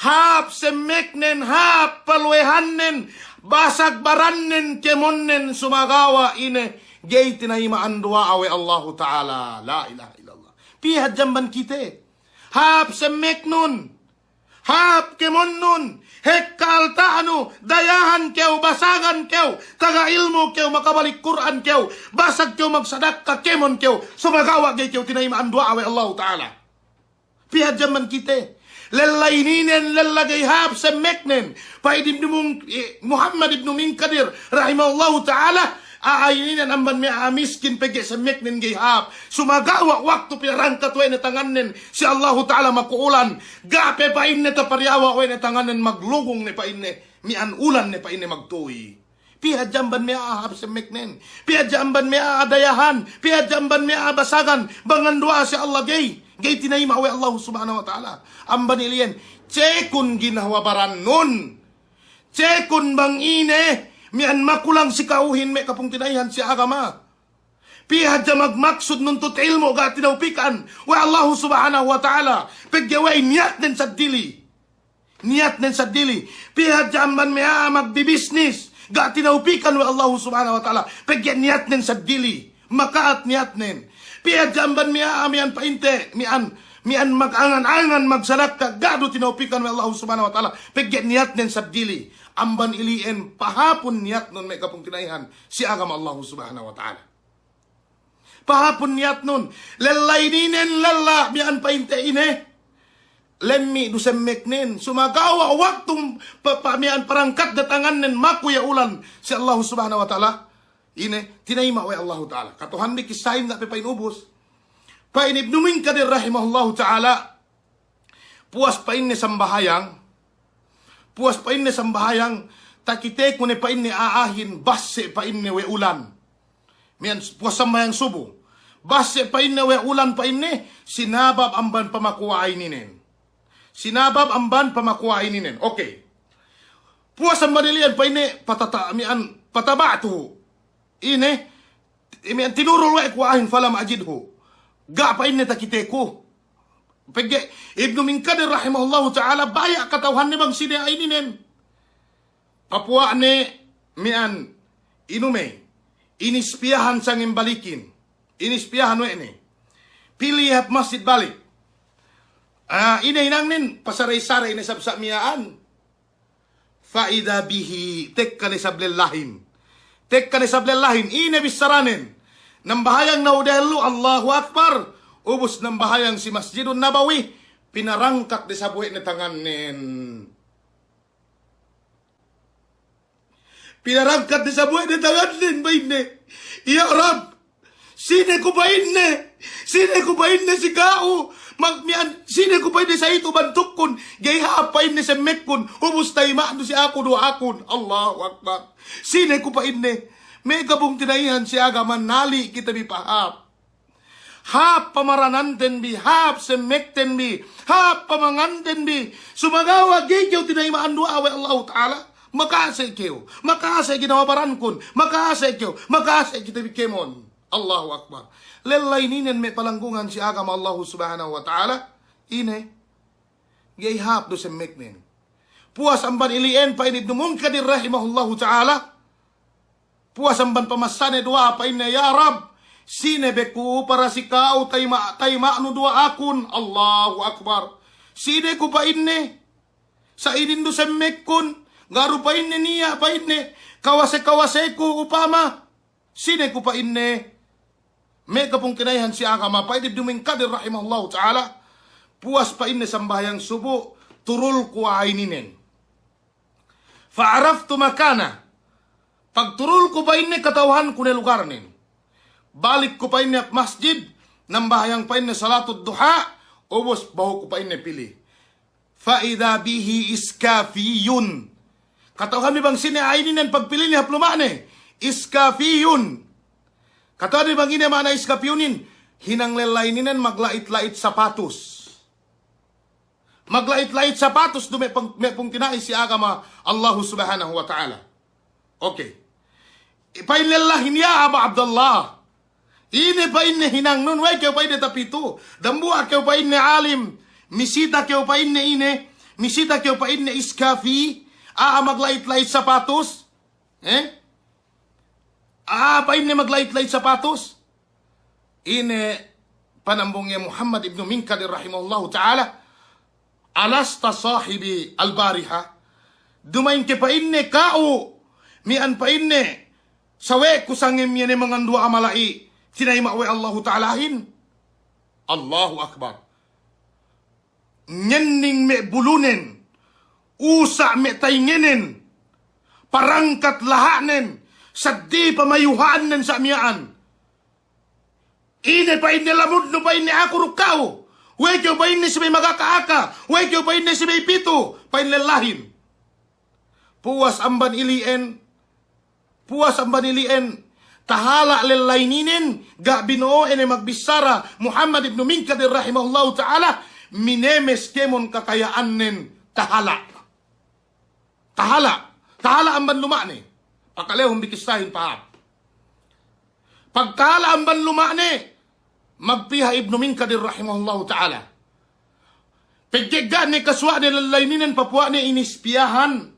hāp semmeknen, hāp paluwehannen, basag barannen, kemonnen, sumagawa' ine, gey tinayima'an duwa'a we' Allahu ta'ala. La ilaha illallah. Piye hadja amban kite, hāp semmeknun, hāp kemonnun, hekka alta'nu, dayahan kew, basagan kew, taga ilmu' kew, makabalik Kur'an kew, basag kew, magsadakka, kemon kew, sumagawa' gey kew tinayima'an duwa'a we' Allahu ta'ala. Piye hadja amban kite, lella ininen, lella gey hāp semmeknen, pa'in ibnu Mung-, eh, Muhammad ibnu Minkadir, rahimahullahu ta'ala, a'a ininen amban me' a'a miskin pegge' semmeknen gey hāp. Sumagawa' waktu pinarangkat we' ne tangannen si Allahu ta'ala maku ulan, ga' pe pa'inne tapariyawa' we' ne tangannen, maglugung ne pa'inne, mi'an ulan ne pa'inne magtuy. Piye hadja amban me' a'a hāp semmeknen, piye hadja amban me' a'a dayahan, piye hadja amban me' a'a basagan, bang nganduwa'a si Allah gey, gey tinayima' we' Allahu subhanahu wa ta'ala. Amban ili'en, cekun ginhawa barannun. Cekun bang ine, mi'an makulang si ka'uhin me' kapungtina'ihan si agama. Piye hadja magmaksud nuntut ilmu' ga' tinawpikan we' Allahu subhanahu wa ta'ala. Pegge' we'ey niyatnen saddili. Niyatnen saddili. Piye hadja amban me' a'a magbibisnis ga' tinawpikan we' Allahu subhanahu wa ta'ala. Pegge' niyatnen saddili. Maka'at niyatnen. Piye hadja amban me' a'a mi'an pa'inte, mi'an, mi'an magangan-angan magsadakka, ga' du tinawpikan we' Allahu subhanahu wa ta'ala. Pegge' niyatnen saddili. Amban ili'en pahāpun niyatnun me' kapungtina'ihan si agama Allahu subhanahu wa ta'ala. Pahāpun niyatnun. Lella ininen, lella mi'an pa'inte ine. Lemmi' du semmeknen. Sumagawa' waktu pa-, pa-, mi'an parangkat de tangannen maku iye ulan si Allahu subhanahu wa ta'ala. Ine, tinayima' we' Allahu ta'ala. Katohan bi kissahin ga' pe pa'in ubus. Pa'in Ibnu Minkadir rahimahullahu ta'ala, puwas pa'inne sambahayang, puwas pa'inne sambahayang, takiteku ne pa'inne a'ahin, basse' pa'inne we' ulan. Mi'an puwas sambahayang subu. Basse' pa'inne we' ulan pa'inne, sinabab amban pamakuwa' a'ahin inen. Sinabab amban pamakuwa' a'ahin inen. Okey. Puwas amban ili'en pa'inne patata-, mi'an fataba'tuhu. Ine, mi'an tinurul we' ku a'ahin falam ajidhu. Ga' pa'inne takiteku. Pegge' Ibnu Minkadir rahimahullahu ta'ala baya' kata'uhanne bang sine a'ahin inen. Papuwa'ne mi'an inumey. Inispiyahan sangem balikin. Inispiyahan we' ne. Pī iye hap masjid balik. Ah, ine hinangnen, pasaray-saray ne sab sa' miya'an. Fa idha bihi, tekka ne sab lellahin. Tekka ne sab lellahin, ine bissaranen. Nambahayang nahu dehellu, Allahu Akbar. Ubus nambahayang si Masjidun Nabawi, pinarangkat de sab we' ne tangannen. Pinarangkat de sab we' ne tangannen, pa'inne, "Ya Rabb, sine ku," pa'inne, "sine ku," pa'inne, "si ka'u, mag-, mi'an, sine ku," pa'inne, "sa itu bantukkun, ga'i hāp," pa'inne, "semmekkun, ubus tayima'nu si aku duwa'akun." Allahu Akbar. "Sine ku," pa'inne. Me' kapungtina'ihan si agama, nali' kite bi pahāp. Hāp pamarananten bi, hāp semmekten bi, hāp pamanganten bi. Sumagawa' ga'i kew tinayima'an duwa'a we' Allahu Ta'ala. Makase' kew, makase' ginawa barankun, makase' kew, makase' kite bi kēmon. Allahu Akbar. Lella ininen me' palanggungan si agama Allahu Subhanahu wa Ta'ala, ine, ga'i hāp du semmeknen. Puwas amban ili'en, pa'in Ibnu Munkadir rahimahullahu ta'ala, puwas amban pamassane duwa'a, pa'inne, "Ya Rabb, sine be ku para si ka'u tayma', tayma'nu duwa'akun?" Allahu Akbar. "Sine ku," pa'inne, "sa' inin du semmekkun, ga' du," pa'inne, "niya'," pa'inne, "kawase-kawaseku upama. Sine ku," pa'inne, me' kapungtina'ihan si agama, pa'in Ibnu Munkadir rahimahullahu ta'ala, puwas, pa'inne, sambahayang subu', turulku a'a ininen. Fa'araftu makana. Pagturulku, pa'inne, kata'uhanku ne lugarnen. Balikku, pa'inne, hap masjid, nambahayang, pa'inne, salatud duha, ubus bahuku, pa'inne, pī. Fa'idha bihi iskafiyun. Kata'uhanbi bang sine a'a ininen pagpīne hap luma'ne? Iskafiyun. Kata'uhanbi bang ine ma'ana iskafiyunin? Hinang lella ininen magla'it-la'it sapatus. Magla'it-la'it sapatus du me' pung-, me' pungtina'i si agama Allahu Subhanahu wa Ta'ala. Oke. Pa'in lellahin, "Ya Aba Abdallah, ine," pa'inne, "hinangnun? We'ey kew," pa'inne, "tapitu? Dambuwa' kew," pa'inne, "alim. Misita kew," pa'inne, "ine, misita kew," pa'inne, "iskafi, a'a magla'it-la'it sapatus?" Eh? "A'a," pa'inne, "magla'it-la'it sapatus?" Ine panambung iye Muhammad ibnu Minkadir rahimahullahu ta'ala, "Alasta sahibi al-bariha?" Duma'in ke, pa'inne, ka'u miya'an, pa'inne, sawe'ku sangem iye ne manganduwa'a mala'i tinayima' we' Allahu Ta'alahin? Allahu Akbar. Ngenning me' bulunen, usa' me' tayingenen, parangkat laha'nen, saddi pamayuha'annen sa' miya'an. "Ine," pa'inne, "lamudnu," pa'inne, "aku duk ka'u? We'ey kew," pa'inne, "subey magaka-aka? We'ey kew," pa'inne, "subey pitu?" pa'in lellahin. Puwas amban ili'en, puwas amban ili'en, tahala' lella ininen, ga' bino'o ine magbissara Muhammad ibnu Minkadir rahimahullahu ta'ala, minemes kēmon kakaya'annen, tahala'. Tahala'. Tahala' amban luma'ne. Pakalehun bi kissahin pahāp. Pagtahala' amban luma'ne, magpiha Ibnu Minkadir rahimahullahu ta'ala. Pegge' ga' ne kasuwa'ne lella ininen, papuwa'ne inispiyahan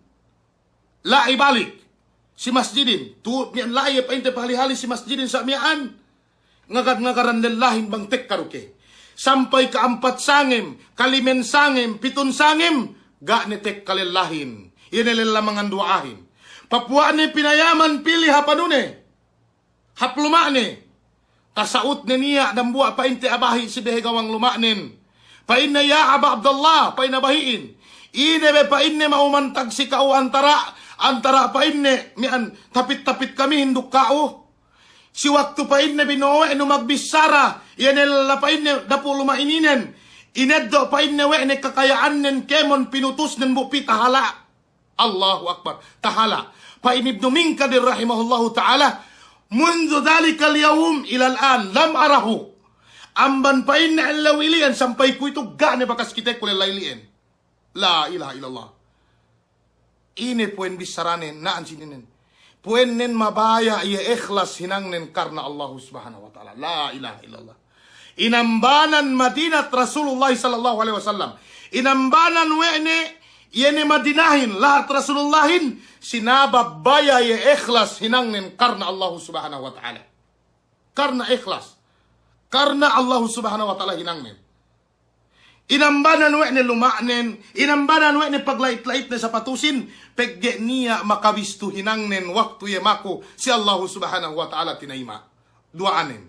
la'i balik si masjidin. Tu' miya'an la'i iye pa'inte pahali-hali si masjidin sa' miya'an. Ngagad-ngagaran lellahin bang tekka du ke. Sampay ka'ampat sangem, kalimen sangem, pitun sangem, ga' ne tekka lellahin. Iye ne lella manganduwa'ahin. Papuwa'ne pinayaman pī hap anune, hap luma'ne. Tasa'utne niya' dambuwa' pa'inte a'a bahi' si behe gawang luma'nen. Pa'inne, "Ya Aba Abdallah," pa'in a'a bahi'in, "ine be," pa'inne, "ma'umantag si ka'u antara', antara'," pa'inne, "miya'an tapit-tapit kamihin duk ka'u?" Si waktu, pa'inne, bino'o we' nu magbissara iye ne lella, pa'inne, dapu' luma' ininen, ineddo', pa'inne, we' ne kakaya'annen kēmon, pinutusnen bu pī, tahala'. Allahu Akbar. Tahala'. Pa'in Ibnu Minkadir rahimahullahu ta'ala, "Mundhu dhalikal yawm ilal an lam arahu." Amban, pa'inne, ellew ili'en sampay kuwe'itu ga' ne bakas kiteku lella ili'en. La ilaha illallah. Ine puwen bissaranen, na'an sininen. Puwennen mabaya' iye ikhlas hinangnen karna Allahu Subhanahu wa Ta'ala. La ilaha illallah. Inambanan Madinat Rasulullah sallallahu alaihi wasallam. Inambanan we' ne, iye ne Madinahin, lahat Rasulullahin, sinabab baya' iye ikhlas hinangnen karna Allahu Subhanahu wa Ta'ala. Karna ikhlas. Karna Allahu Subhanahu wa Ta'ala hinangnen. Inambanan we' ne luma'nen, inambanan we' ne pagla'it-la'itne sapatusin, pegge' niya' makabistu hinangnen waktu iye maku si Allahu Subhanahu wa Ta'ala tinayima' duwa'anen.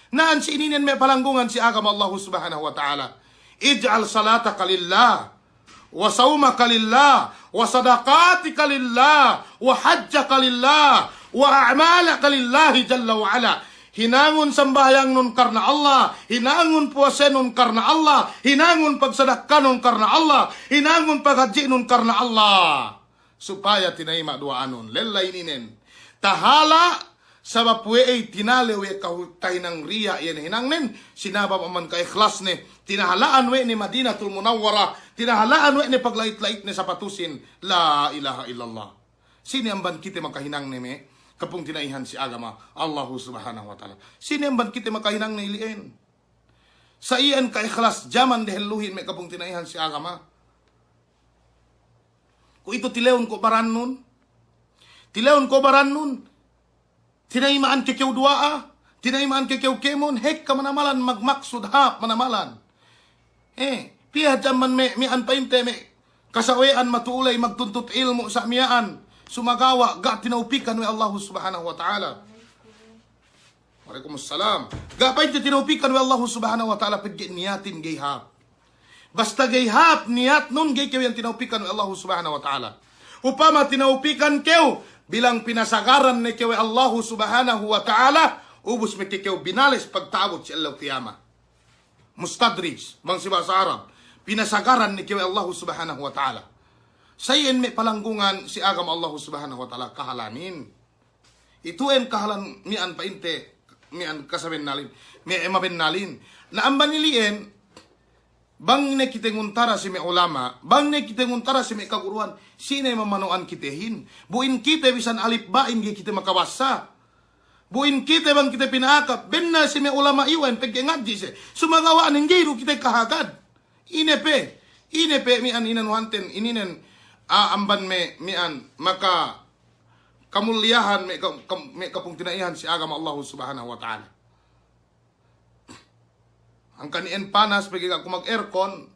Na'an si ininen me' palanggungan si agama Allahu Subhanahu wa Ta'ala. Ij'al salataka lillah, wa sawmaka lillah, wa sadaqatika lillah, wa hajjaka lillah, wa a'malaka lillahi jalla wa ala. Hinangun sambahayangnun karna Allah, hinangun puwasenun karna Allah, hinangun pagsadakkanun karna Allah, hinangun paghadji'nun karna Allah. Supaya tinayima' duwa'anun. Lella ininen. Tahala', sabab we'ey tinalew iye kahu-, tahinang riya' iye ne hinangnen, sinabab amban kaikhlasne, tinahala'an we' ne Madinatul Munawwarah, tinahala'an we' ne pagla'it-la'itne sapatusin, la ilaha illallah. Sine amban kite makahinangne me' kapungtina'ihan si agama Allahu Subhanahu wa Ta'ala? Sine amban kite makahinangne ili'en? Sa iyan ka'ikhlas jaman dehelluhin me' kapungtina'ihan si agama. Kuwe'itu tilewun ko' barannun. Tilewun ko' barannun. Tina'ima'an ke kew duwa'a, tina'ima'an ke kew kēmon, hekka manamalan magmaksud hāp manamalan. Eh, piye hadja amban me', miya'an pa'inte me' kasawe'an matu'u ley magtuntut ilmu' sa' miya'an, sumagawa' ga' tinawpikan we' Allahu Subhanahu wa Ta'ala. Wa'alaikumussalam. Ga' pa'inte tinawpikan we' Allahu Subhanahu wa Ta'ala pegge' niyatin ga'i hāp. Basta ga'i hāp niyatnun, ga'i kew iyan tinawpikan we' Allahu Subhanahu wa Ta'ala. Upama tinawpikan kew, bilang pinasagaran ne kew we' Allahu Subhanahu wa Ta'ala, ubus meke kew binales pagta'abut si ellew kiyama. Mustadrij, bang si bahasa Arab. Pinasagaran ne kew we' Allahu Subhanahu wa Ta'ala. Sa iyan me' palanggungan si agama Allahu Subhanahu wa Ta'ala kahalanin. Itu'en kahalan miya'an pa'inte, miya'an kasabennalin, me' mabennalin. Na amban ili'en, bang ne kite nguntara si me' ulama', bang ne kite nguntara si me' kaguruhan, sine mamano'an kitehin? Bu in kite bisan alip ba'in ga'i kite makabassa. Bu in kite bang kite pina'akap, bennal si me' ulama' iyu'en pegge' ngadji' siye. Sumagawa' nen ga'i du kite kahagad. Ine pe, ine pe miya'an inanuhanten, ininen, a, amban me', miya'an, maka, kamulliyahan me' ka-, ka-, me' kapungtina'ihan si agama Allahu Subhanahu wa Ta'ala. Hangkan iyan panas, pegge' ga' ku mag-aircon,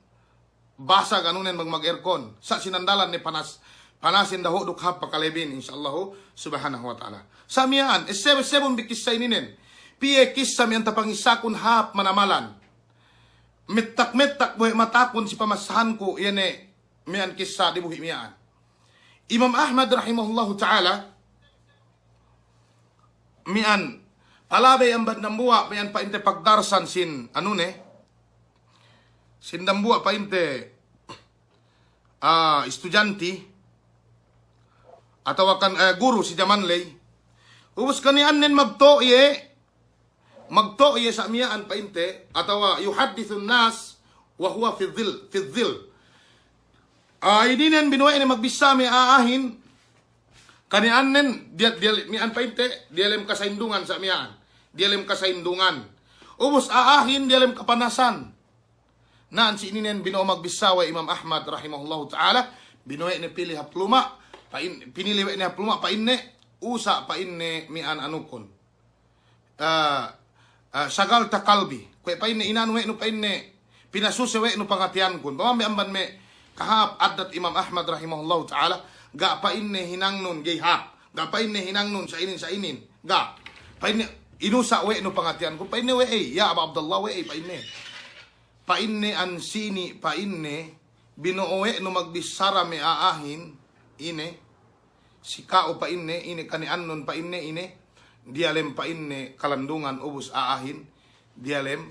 basa ganunen bang mag-aircon. Sa' sinandalan ne panas, panasin dahu' duk hāp pakalebin, insya Allahu Subhanahu wa Ta'ala. Sa' miya'an, esseb-, essebun bi kissa ininen. Piye kissa miya'an tapangissakun hāp manamalan. Mettak-mettak bohe' matakun si pamassahanku, iye ne miya'an kissa dibuhi' miya'an. Imam Ahmad rahimahullahu ta'ala, miya'an palabey amban dambuwa' miya'an pa'inte pagdarsan sin anune, sin dambuwa' pa'inte, ah, estudiyanti, atawa kan, eh, guru si jaman ley. Ubus kaniyannen magto' iye, magto' iye sa' miya'an pa'inte, atawa yuhaddithun nas wa huwa fi dhil, fi dhil. Ah, ininen binuwe' ne magbissa me' a'ahin, kaniyannen, diya-, diya-, miya'an pa'inte, diyalem kasaindungan sa' miya'an. Diyalem kasaindungan. Ubus a'ahin, diyalem kapanasan. Na'an si ininen bino'o magbissa we' Imam Ahmad rahimahullahu ta'ala, binuwe' ne pili hap luma', pa'in-, pinili we' ne hap luma', pa'inne, usa' pa'inne miya'an anukun. Ah, ah, shagalta qalbi. Kuwe' pa'inne inanu we' nu pa'inne, pinasuse we' nu pangatiyankun. Pamambe amban me' kahāp addat Imam Ahmad rahimahullahu ta'ala, ga' pa'inne hinangnun ga'i hāp. Ga' pa'inne hinangnun sa' inin, sa' inin. Ga'. Pa'inne inusa' we' nu pangatiyankun. Pa'inne we'ey, ya Aba Abdallah we'ey pa'inne. Pa'inne ansini', pa'inne, bino'o we' nu magbissara me' a'ahin, ine, si ka'u pa'inne, ine kani'annun pa'inne, ine, diyalem pa'inne kalandungan ubus a'ahin, diyalem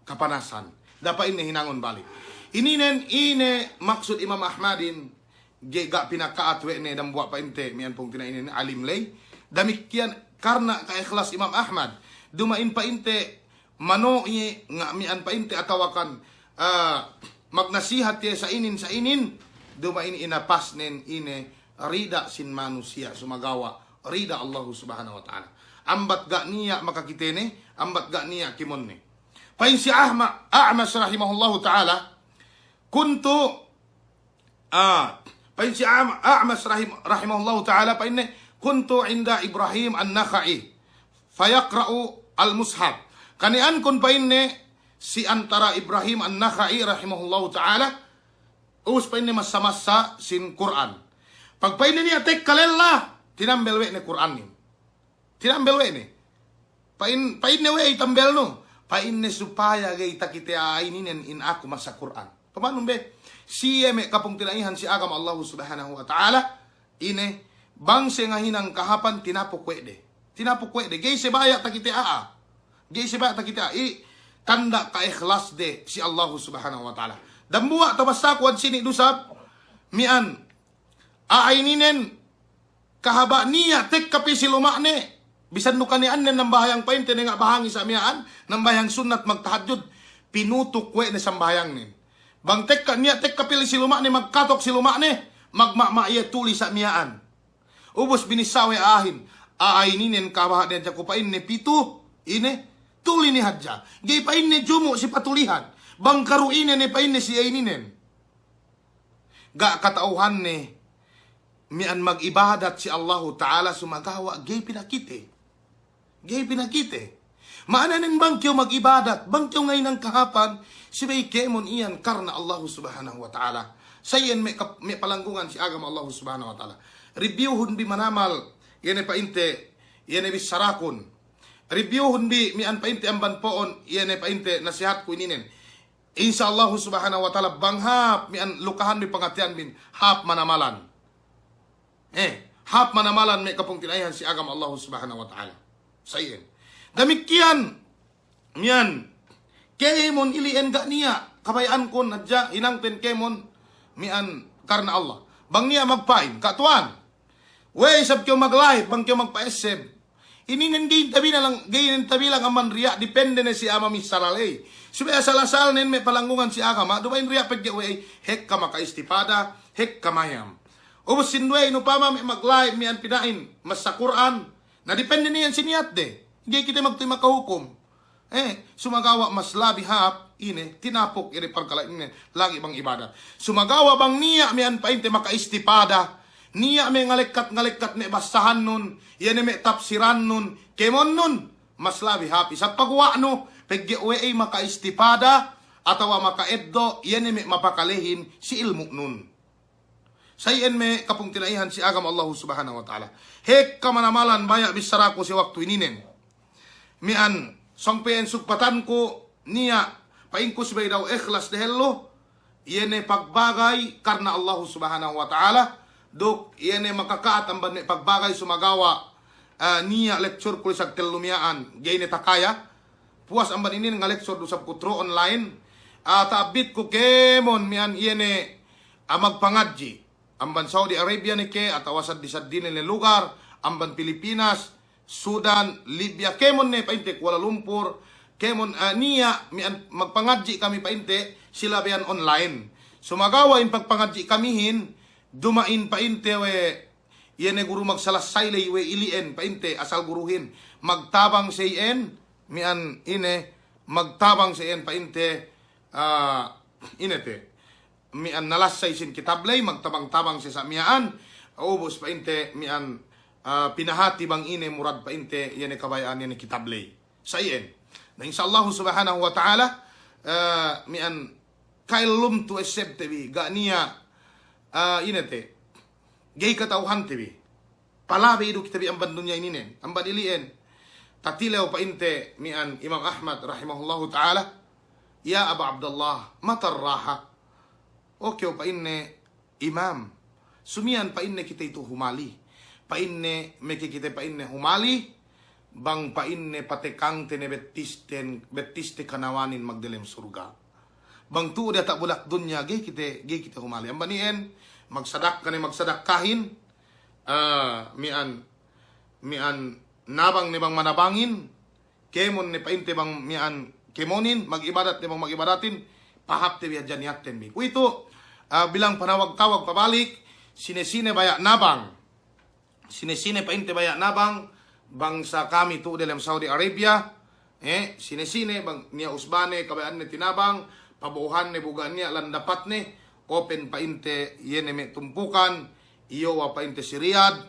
kapanasan. Da'a pa'inne hinangun balik. Ininen, ine maksud Imam Ahmadin, ga'i ga' pinaka'at we' ne dambuwa' pa'inte, miya'an pungtina'inen alim ley. Damikkiyan karna' ka'ikhlas Imam Ahmad. Duma'in pa'inte mano'i nga' miya'an pa'inte atawakan, ah, magnasihat iye sa' inin, sa' inin. Duma'in inapasnen ine rida sin manusiya' sumagawa' rida Allahu Subhanahu wa Ta'ala. Ambat ga' niya' makakitene, ambat ga' niya' kemonne. Pa'in si Ahma-, A'mash rahimahullahu ta'ala, kuntu Ah, pa'in si A'm-, A'mash rahim-, rahimahullahu ta'ala, pa'inne, "Kuntu inda Ibrahim an-Nakha'i, fayaqra'u al-mushaf." Kani'ankun pa'inne si antara Ibrahim an-Nakha'i rahimahullahu ta'ala, ubus pa'inne massa-massa sin Kur'an. Pag pa'inne niya' tekka lella, tinambel we' ne Kur'anin. Tinambel we' ne. Pa'in, pa'inne we'ey tambelnu. Pa'inne supaya ga'i takite a'a ininen in aku massa Kur'an. Pamanun be, siye me' kapungtina'ihan si agama Allahu Subhanahu wa Ta'ala, ine, bang siye ngahinang kahāpan tinapuk we' de. Tinapuk we' de. Ga'i siye baya' takite a'a. Ga'i siye baya' takite a'a. I, tanda' ka'ikhlasde si Allahu Subhanahu wa Ta'ala. Dambuwa' tabassaku ensini' du isab, miya'an, a'a ininen, kahaba' niya' tekka pī si luma'ne, bisan du kani'annen nambahayang pa'inte ne nga' bahangi sa' miya'an, nambahayang sunnat magtahajjud, pinutuk we' ne sambahayangnen. Bang tekka niya' tekka pī si luma'ne, magkatok si luma'ne, magma'ma' iye tuli sa' miya'an. Ubus binissā we' a'ahin, a'a ininen, kabaha' ne hadja ku pa'inne pitu, ine, tuli ne hadja. Ga'i pa'inne jumu' si patulihan. Bang karuhine ne pa'inne si a'a ininen. Ga' kata'uhanne mi'an mag'ibadat si Allahu Ta'ala sumagawa' ga'i pinakite. Ga'i pinakite. Ma'ananen bang kew mag'ibadat, bang kew ngahinang kahāpan, subey kēmon iyan karna Allahu Subhanahu wa Ta'ala. Sa iyan me' kap-, me' palanggungan si agama Allahu Subhanahu wa Ta'ala. Review-hun bi manamal, iye ne pa'inte, iye ne bissarakun. Review-hun bi mi'an pa'inte amban po'on, iye ne pa'inte nasihatku ininen. Insya Allahu Subhanahu wa Ta'ala, bang hāp mi'an lukahan bi pangateyan bin, hāp manamalan. Eh, hāp manamalan me' kapungtina'ihan si agama Allahu Subhanahu wa Ta'ala. Sa iyan. Damikkiyan, mi'an, kēmon ili'en ga' niya', kabaya'ankun hadja, hinangten kēmon, mi'an, karna Allah. Bang niya' magpa'in, ka' tuwan. We'ey isab kew mag-live, bang kew magpa'esseb. Ininen ga'i ne tabilang, ga'i ne tabilang amban riya', depende ne si a'a mamissā ley. Subey asal-asalnen me' palanggungan si agama, duma'in riya' pegge' we'ey, hekka makaistifada, hekka mayam. Ubus sinduwe inupama me' mag-live mi'an pina'in, massa Kur'an. Na depende ne iyan si niyatde. Ga'i kite magtuy makahukum. Eh, sumagawa' mas labi hāp, ine, tinapuk ine parkala' ine, lagi' bang ibadat. Sumagawa' bang niya' mi'an pa'inte makaistifada, niya' me' ngalekkat-ngalekkat me' bassahannun, iye ne me' tapsirannun, kēmonnun, mas labi hāp isab paguwa'nu, pegge' we'ey makaistifada, atawa maka'eddo', iye ne me' mapakalehin si ilmu'nun. Sa iyan me' kapungtina'ihan si agama Allahu Subhanahu wa Ta'ala. Hekka manamalan baya' bissaraku si waktu ininen. Mi'an sōng pe iyan sugpatanku niya' pa'inku subey daw ikhlas dehellu, iye ne pagbagay karna Allahu Subhanahu wa Ta'ala, duk iye ne makaka'at amban me' pagbagay sumagawa', eh, niya' lecture ku lisag tellu miya'an, ga'i ne takaya, puwas amban inin ngalekture du isab ku through online. Ah, ta'abitku kēmon mi'an iye ne, ah, magpangadji'. Amban Saudi Arabia ne ke, atawa saddi-saddine ne lugar, amban Pilipinas, Sudan, Libya, kēmon ne pa'inte Kuala Lumpur, kēmon, ah, niya' mi'an magpangadji' kami pa'inte si labeyan online. Sumagawa' in pagpangadji' kamihin, duma'in pa'inte we' iye ne guru magsalassay ley we' ili'en pa'inte asal guruhin. Magtabang sa iyan, mi'an ine, magtabang sa iyan pa'inte, ah, ine te. Mi'an nalassay sin kitab ley, magtabang-tabang siye sa' miya'an, ubus pa'inte mi'an, ah, pinahati bang ine murad pa'inte iye ne kabaya'an iye ne kitab ley. Sa iyan. Na insya Allahu Subhanahu wa Ta'ala, ah, mi'an ka'ellumtu essebte bi, ga' niya', ah, ine te, ga'i kata'uhante bi. Palabey du kite bi amban dunya ininen, amban ili'en. Tatilew pa'inte mi'an Imam Ahmad rahimahullahu ta'ala, "Ya Aba Abdullah, matar raha?" O kew pa'inne Imam, sumiyan pa'inne kite itu humali. Pa'inne meke kite pa'inne humali, bang pa'inne patekangte ne bettisten, bettiste kanawanin magdelem surga'. Bang tu'u diyata' bulak dunya, ga'i kite, ga'i kite humali. Amban iyan, magsadakka ne magsadakkahin, ah, mi'an, mi'an nabang ne bang manabangin, kēmon ne pa'inte bang mi'an kēmonin, mag'ibadat ne bang mag'ibadatin, pahāpte bi hadja niyatten bi. Kuwe'itu, ah, bilang panawag-tawag pabalik, sine-sine baya' nabang. Sine-sine pa'inte baya' nabang, bangsa kami tu'u delem Saudi Arabia, eh, sine-sine bang niya' usbane, kabaya'anne tinabang, pabo'ohanne bu ga' niya' landapatne, open pa'inte iye ne me' tumpukan, iyowa pa'inte si Riyadh,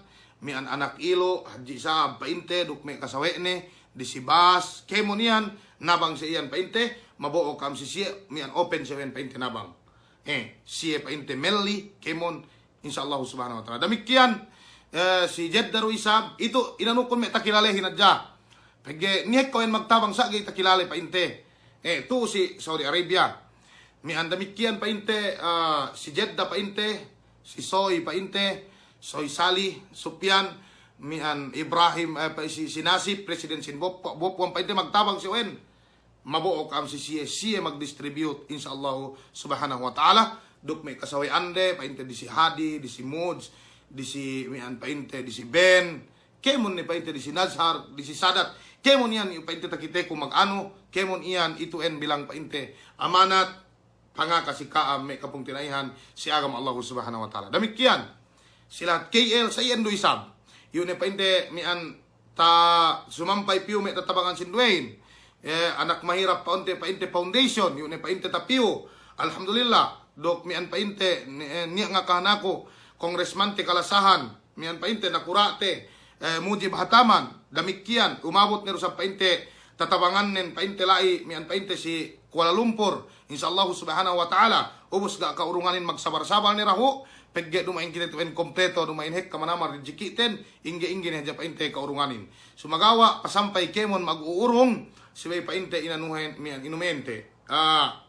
mi'an anak ilu', Hadji Sa'ab pa'inte, duk me' kasawe'ne, disi Bas, kēmon iyan, nabang sa iyan pa'inte, mabo'o ka'am si siye, mi'an open sa iyan pa'inte nabang. Eh, siye pa'inte melli, kēmon, Insya Allahu subhanahu wa ta'ala. Damikkiyan, eh, si Jeddah du isab, itu inanukun me' takilalehin hadja. Pegge' niya' ekka we' magtabang sa' ga'i takilale pa'inte. Eh, tu'u si Saudi Arabia. Mi'an damikkiyan pa'inte, eh, si Jeddah pa'inte, si Soy pa'inte, Soy Salih, Sufyan, mi'an Ibrahim, eh, pa-, si, si Nasib, presiden sin Bop-, Bopuan pa'inte magtabang si we' en. Mabo'o ka'am si siye, siye magdistribute, insya Allahu subhanahu wa ta'ala, duk me' kasawe'ande, pa'inte disi Hadi, disi Mudz, disi mi'an pa'inte, disi Ben, kēmon ne pa'inte disi Nazhar, disi Sadat, kēmon iyan pa'inte takiteku maganu, kēmon iyan itu en bilang pa'inte amanat, pangaka si ka'am me' kapungtina'ihan si agama Allahu subhanahu wa ta'ala. Damikkiyan, si lahat K L, sa iyan du isab. Iyu' ne pa'inte mi'an ta-, sumampay piyu me' tatabangan sinduwehin. Eh, Anak Mahirap pa'inte, pa'inte foundation, iyu' ne pa'inte tapiyu. Alhamdulillah, duk mi'an pa'inte, ni-, eh, niya' ngakahan aku, kongresmante kalasahan, mi'an pa'inte nakura'te, eh, Mujib Hataman, damikkiyan, umabut ne du isab pa'inte tatabangannen, pa'inte la'i, mi'an pa'inte si Kuala Lumpur, insya Allahu subhanahu wa ta'ala, ubus ga' ka'urunganin magsabar-sabar ne dahu', pegge' duma'in kite tu'en kompleto, duma'in hekka manamal rijikiten, ingge-ingge ne hadja pa'inte ka'urunganin. Sumagawa', pasampay kēmon mag'u'urung, subey pa'inte inanuhen, mi'an inumente. Ah,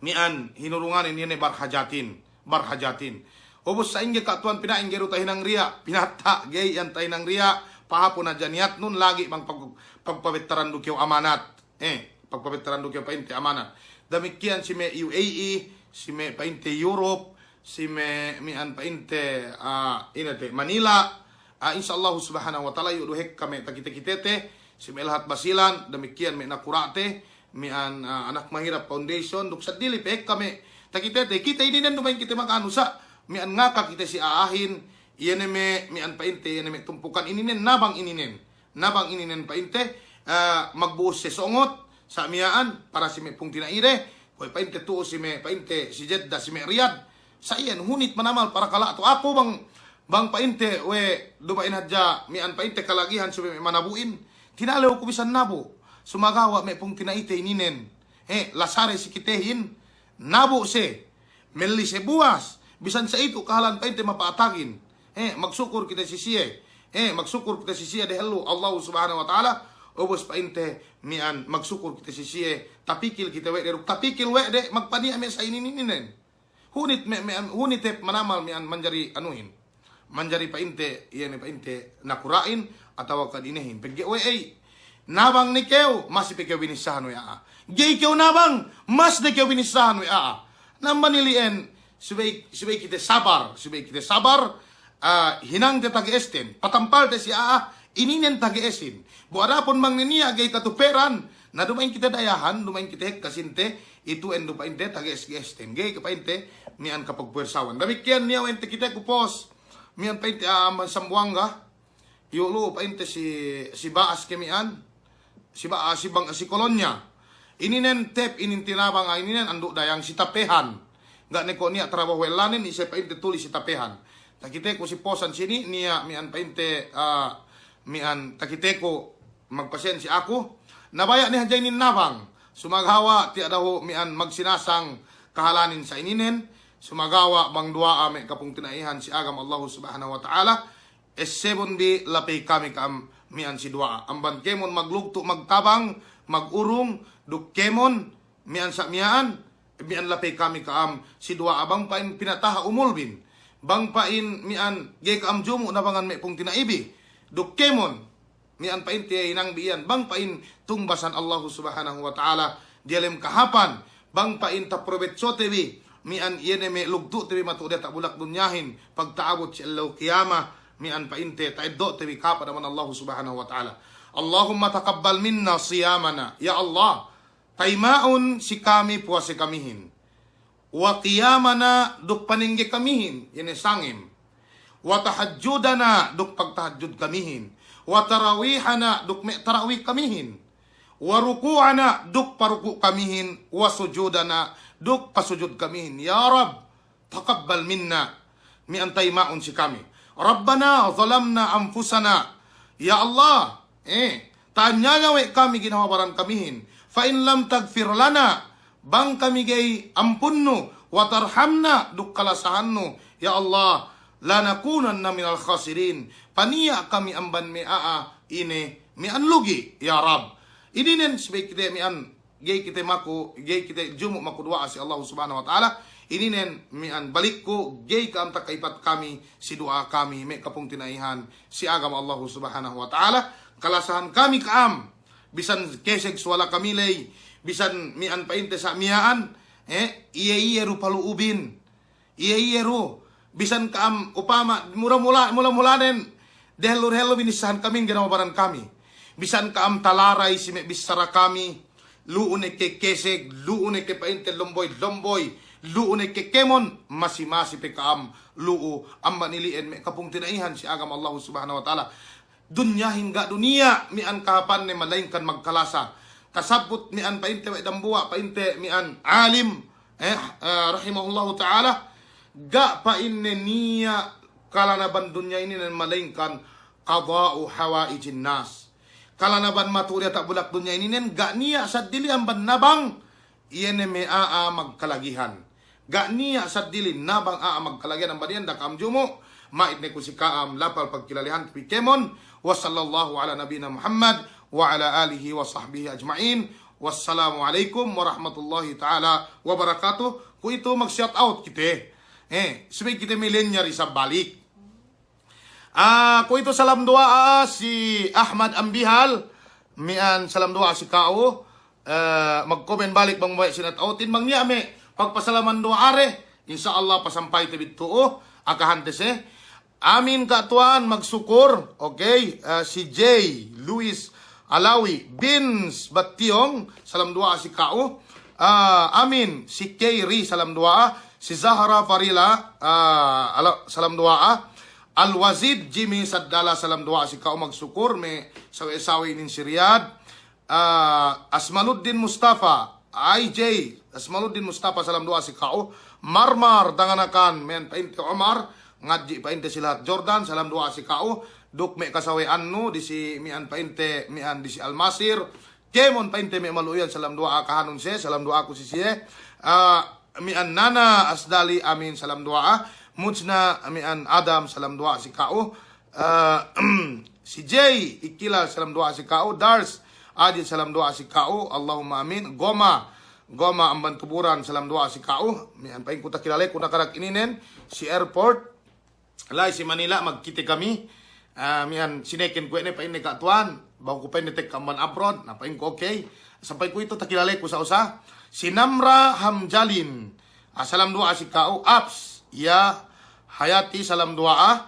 mi'an hinurunganin iye ne barhajatin, barhajatin. Ubus sa'ingge ka' tuwan pina'in ga'i du tahinang riya', pinata' ga'i iyan tahinang riya', pahāpun hadja niyatnun lagi' bang pag-, pagpabettaran du kew amanat. Eh, pagpabettaran du kew pa'inte amanat. Damikkiyan si me' U A E, si me' pa'inte Europe, si me' mi'an pa'inte, ah, ine te, Manila. Ah, insya Allahu subhanahu wa ta'ala, iyu' du hekka me' takite-kitete, si me' lahat Basilan, damikkiyan me' nakura'te, mi'an, ah, Anak Mahirap Foundation, duk seddili pe hekka me' takitete, kite ininen duma'in kite maganu sa', mi'an ngaka kite si a'ahin, iye ne me', mi'an pa'inte, iye ne me' tumpukan ininen, nabang ininen. Nabang ininen pa'inte, eh, magbu'us se songot, sa' miya'an, para si me' pungtina'ide, kuwe' pa'inte tu'u si me' pa'inte si Jeddah, si me' Riyadh, sa' iyan hunit manamal parakala' tu aku bang, bang pa'inte we' duma'in hadja mi'an pa'inte kalagihan subey me' manabu'in, tinalew ku bisan nabu', sumagawa' me' pungtina'ite ininen, he, lasare si kitehin, nabu' se, melli se buwas, bisan sa itu kahalan pa'inte mapa'atagin. Eh, magsukul kite si siye. Eh, magsukul kite si siye dehellu Allahu subhanahu wa ta'ala. Ubus pa'inte mi'an magsukul kite si siye. Tapikil kite we' de, duk tapikil we' de, magpaniya' me' sa inin-ininen. Hunit me', me', hunit hep manamal mi'an manjari anuhin. Manjari pa'inte, iye ne pa'inte nakura'in, atawa kadinehin. Pegge' we' ey. Nabang ne kew, masi pe kew binissahan we' a'a. Ga'i kew nabang, mas ne kew binissahan we' a'a. Namban ili'en, subey, subey kite sabar, subey kite sabar, ah, hinangte tage'esten, patampalte si a'a, ininen tage'esin. Bu adapun bang ne niya' ga'i katuperan, na duma'in kite dayahan, duma'in kite hekka sinte, itu'en du pa'inte tage'es-ge'esten. Ga'i ke pa'inte mi'an kapagpuwersawan. Damikkiyan niya' we'en takiteku post, mi'an pa'inte a'a amban Sambuwangga, iyu' lu'u pa'inte si, si Ba'as ke mi'an, si Ba-, si Bang, si Kolonya. Ininen tep, inin tinabang, ah, ininen andu' dayang si Tapehan. Ga' ne ko' niya' tarabahu wellanen, ise pa'inte tuli si Tapehan. Takiteku si posan sini, niya' mi'an pa'inte, ah, mi'an takiteku magpasen si aku. Na baya' ne hadja inin nabang. Sumagawa' tiya' dahu' mi'an magsinasang kahalanin sa ininen. Sumagawa' bang duwa'a me' kapungtina'ihan si agama Allahu subhanahu wa ta'ala. Essebun bi lapey kami ka'am mi'an si duwa'a. Amban kēmon maglugtu' magtabang, magurung, duk kēmon mi'an sa' miya'an, mi'an lapey kami ka'am si duwa'a bang pa'in pinataha' umulbin. Bang pa'in mi'an ga'i ka'am jumu' nabangan me' pungtina'ibi. Duk kēmon mi'an pa'inte hinangbi iyan, bang pa'in tungbasan Allahu subhanahu wa ta'ala diyalem kahāpan, bang pa'in taprobetsote bi, mi'an iye ne me' lugtu'te bi matu'u diyata' bulak dunyahin, pagta'abut si ellew kiyama, mi'an pa'inte ta'eddo'te bi kahāpan amban Allahu subhanahu wa ta'ala. Allahumma taqabbal minna siyamana. Ya Allah, tayima'un si kami puwase kamihin. Wa qiyamana, duk panengge kamihin, iye ne sangem. Wa tahajjudana, duk pagtahajjud kamihin. Wa tarawihana, duk me' tarawih kamihin. Wa ruku'ana, duk paruku' kamihin. Wa sujudana, duk pasujud kamihin. Ya Rabb, taqabbal minna. Mi'an tayima'un si kami. Rabbana zalamna anfusana. Ya Allah, eh, ta'anyaya we' kami ginawa baran kamihin. Fa in lam taghfir lana, bang kami ga'i ampunnu, wa tarhamna, duk kalasahannu, ya Allah, lanakunanna minal khasirin. Paniya' kami amban me' a'a ine mi'an lugi', ya Rabb. Ininen subey kite mi'an ga'i kite maku, ga'i kite jumu' maku duwa'a si Allahu subhanahu wa ta'ala. Ininen mi'an balikku, ga'i ka'am taka'ipat kami si duwa'a kami me' kapungtina'ihan si agama Allahu subhanahu wa ta'ala. Kalasahan kami ka'am, bisan keseg suwala kami ley, bisan mi'an pa'inte sa' miya'an, eh, iye-iye du palu'ubin. Iye-iye du, bisan ka'am upama mula-mula, mula-mulanen, dehellu-dehellu binissahan kamihin ginawa baran kami. Bisan ka'am talaray si me' bissara kami, lu'u ne ke keseg, lu'u ne ke pa'inte lomboy-lomboy, lu'u ne ke kēmon, masi-masi pe ka'am lu'u amban ili'en me' kapungtina'ihan si agama Allahu Subhanahu wa Ta'ala. Dunyahin ga' du niya' mi'an kahāpanne malaingkan magkalasa. Tasabbut mi'an pa'inte we' dambuwa', pa'inte mi'an alim, eh, eh, rahimahullahu ta'ala, ga' pa'inne niya' kalanaban dunya ininen malaingkan qada'u hawaijin nas. Kalanaban matu'u diyata' bulak dunya ininen ga' niya' saddili amban nabang iye ne me' a'a magkalagihan. Ga' niya' saddili nabang a'a magkalagihan amban iyan. Da'a ka'am jumu', ma'id ne ku si ka'am lapal pagkilalehan te bi kēmon. Wa sallallahu ala nabina Muhammad wa ala alihi wa sahbihi ajma'in. Wassalamu alaikum warahmatullahi ta'ala wabarakatuh. Kuwe'itu mag-shout out kite. Eh, subey kite millennial isab balik. Ah, kuwe'itu salam duwa'a si Ahmad Ambihal, mi'an salam duwa'a si ka'u, eh, magkomen balik bang we' sinat autin, bang niya' me' pagpasalaman duwa'a de, insya Allah pasampay te bi tu'u, akahante se. Amin Ka' Tuwan, magsukur, okay, eh, si Jay, Luis, Alawi, Bins Battiong, salam duwa'a si ka'u. Ah, amin. Si Kayri, salam duwa'a. Si Zahra Farila, ah, ala-, salam duwa'a. Al-Wazid Jimmy Saddala, salam duwa'a si ka'u, magsukur, me' sawe'-sawe' inin si Riyadh. Ah, Asmaluddin Mustafa, I J, Asmaluddin Mustafa, salam duwa'a si ka'u. Marmar Danganakan, mi'an pa'inte Omar, ngadji' pa'inte si lahat Jordan, salam duwa'a si ka'u. Duk me' kasawe'annu disi mi'an pa'inte, mi'an disi Al-Masir. Kēmon pa'inte me' malu'u iyan salam duwa'a, kahanun siye, salam duwa'aku si siye. Ah, mi'an Nana Asdali, amin, salam duwa'a. Mujna, mi'an Adam, salam duwa'a si ka'u. Ah, si Jay Ikilal, salam duwa'a si ka'u. Dars Adil, salam duwa'a si ka'u. Allahumma amin. Goma, Goma amban Tuburan, salam duwa'a si ka'u. Mi'an pa'inku takilaleku nakarak ininen si airport. La'i si Manila, magkite kami. Ah, mi'an sineken kuwe' ne pa'inne Ka' Tuwan, bang ku pa'inne tekka amban abroad, na pa'inku okay. Sampay kuwe'itu takilaleku sa-usa. Si Namra Hamjalin, ah, salam duwa'a si ka'u. Aps, ya, Hayati, salam duwa'a.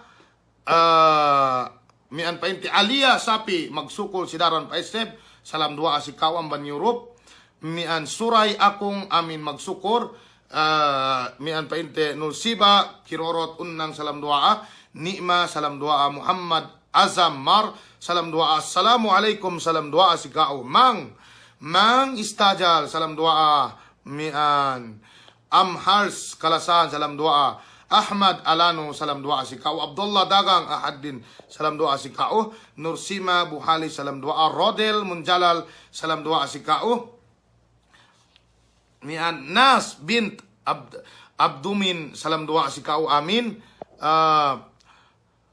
Ah, mi'an pa'inte Alia Sapi, magsukur si Daran Paiseb, salam duwa'a si ka'u amban Europe. Mi'an Suray Akung, amin, magsukur. Ah, mi'an pa'inte Nulsiba Kirorot Unnang, salam duwa'a. Ni'ma, salam duwa'a. Muhammad Azam Mar, salam duwa'a. Assalamu alaikum, salam duwa'a si ka'u. Mang, Mang Istajal, salam duwa'a. Mi'an Amhals Kalasahan, salam duwa'a. Ahmad Alano, salam duwa'a si ka'u. Abdullah Dagang Ahaddin, salam duwa'a si ka'u. Nursima Buhali, salam duwa'a. Rodel Munjalal, salam duwa'a si ka'u. Mi'an Nas bint Abd-, Abdumin, salam duwa'a si ka'u, amin. Ah,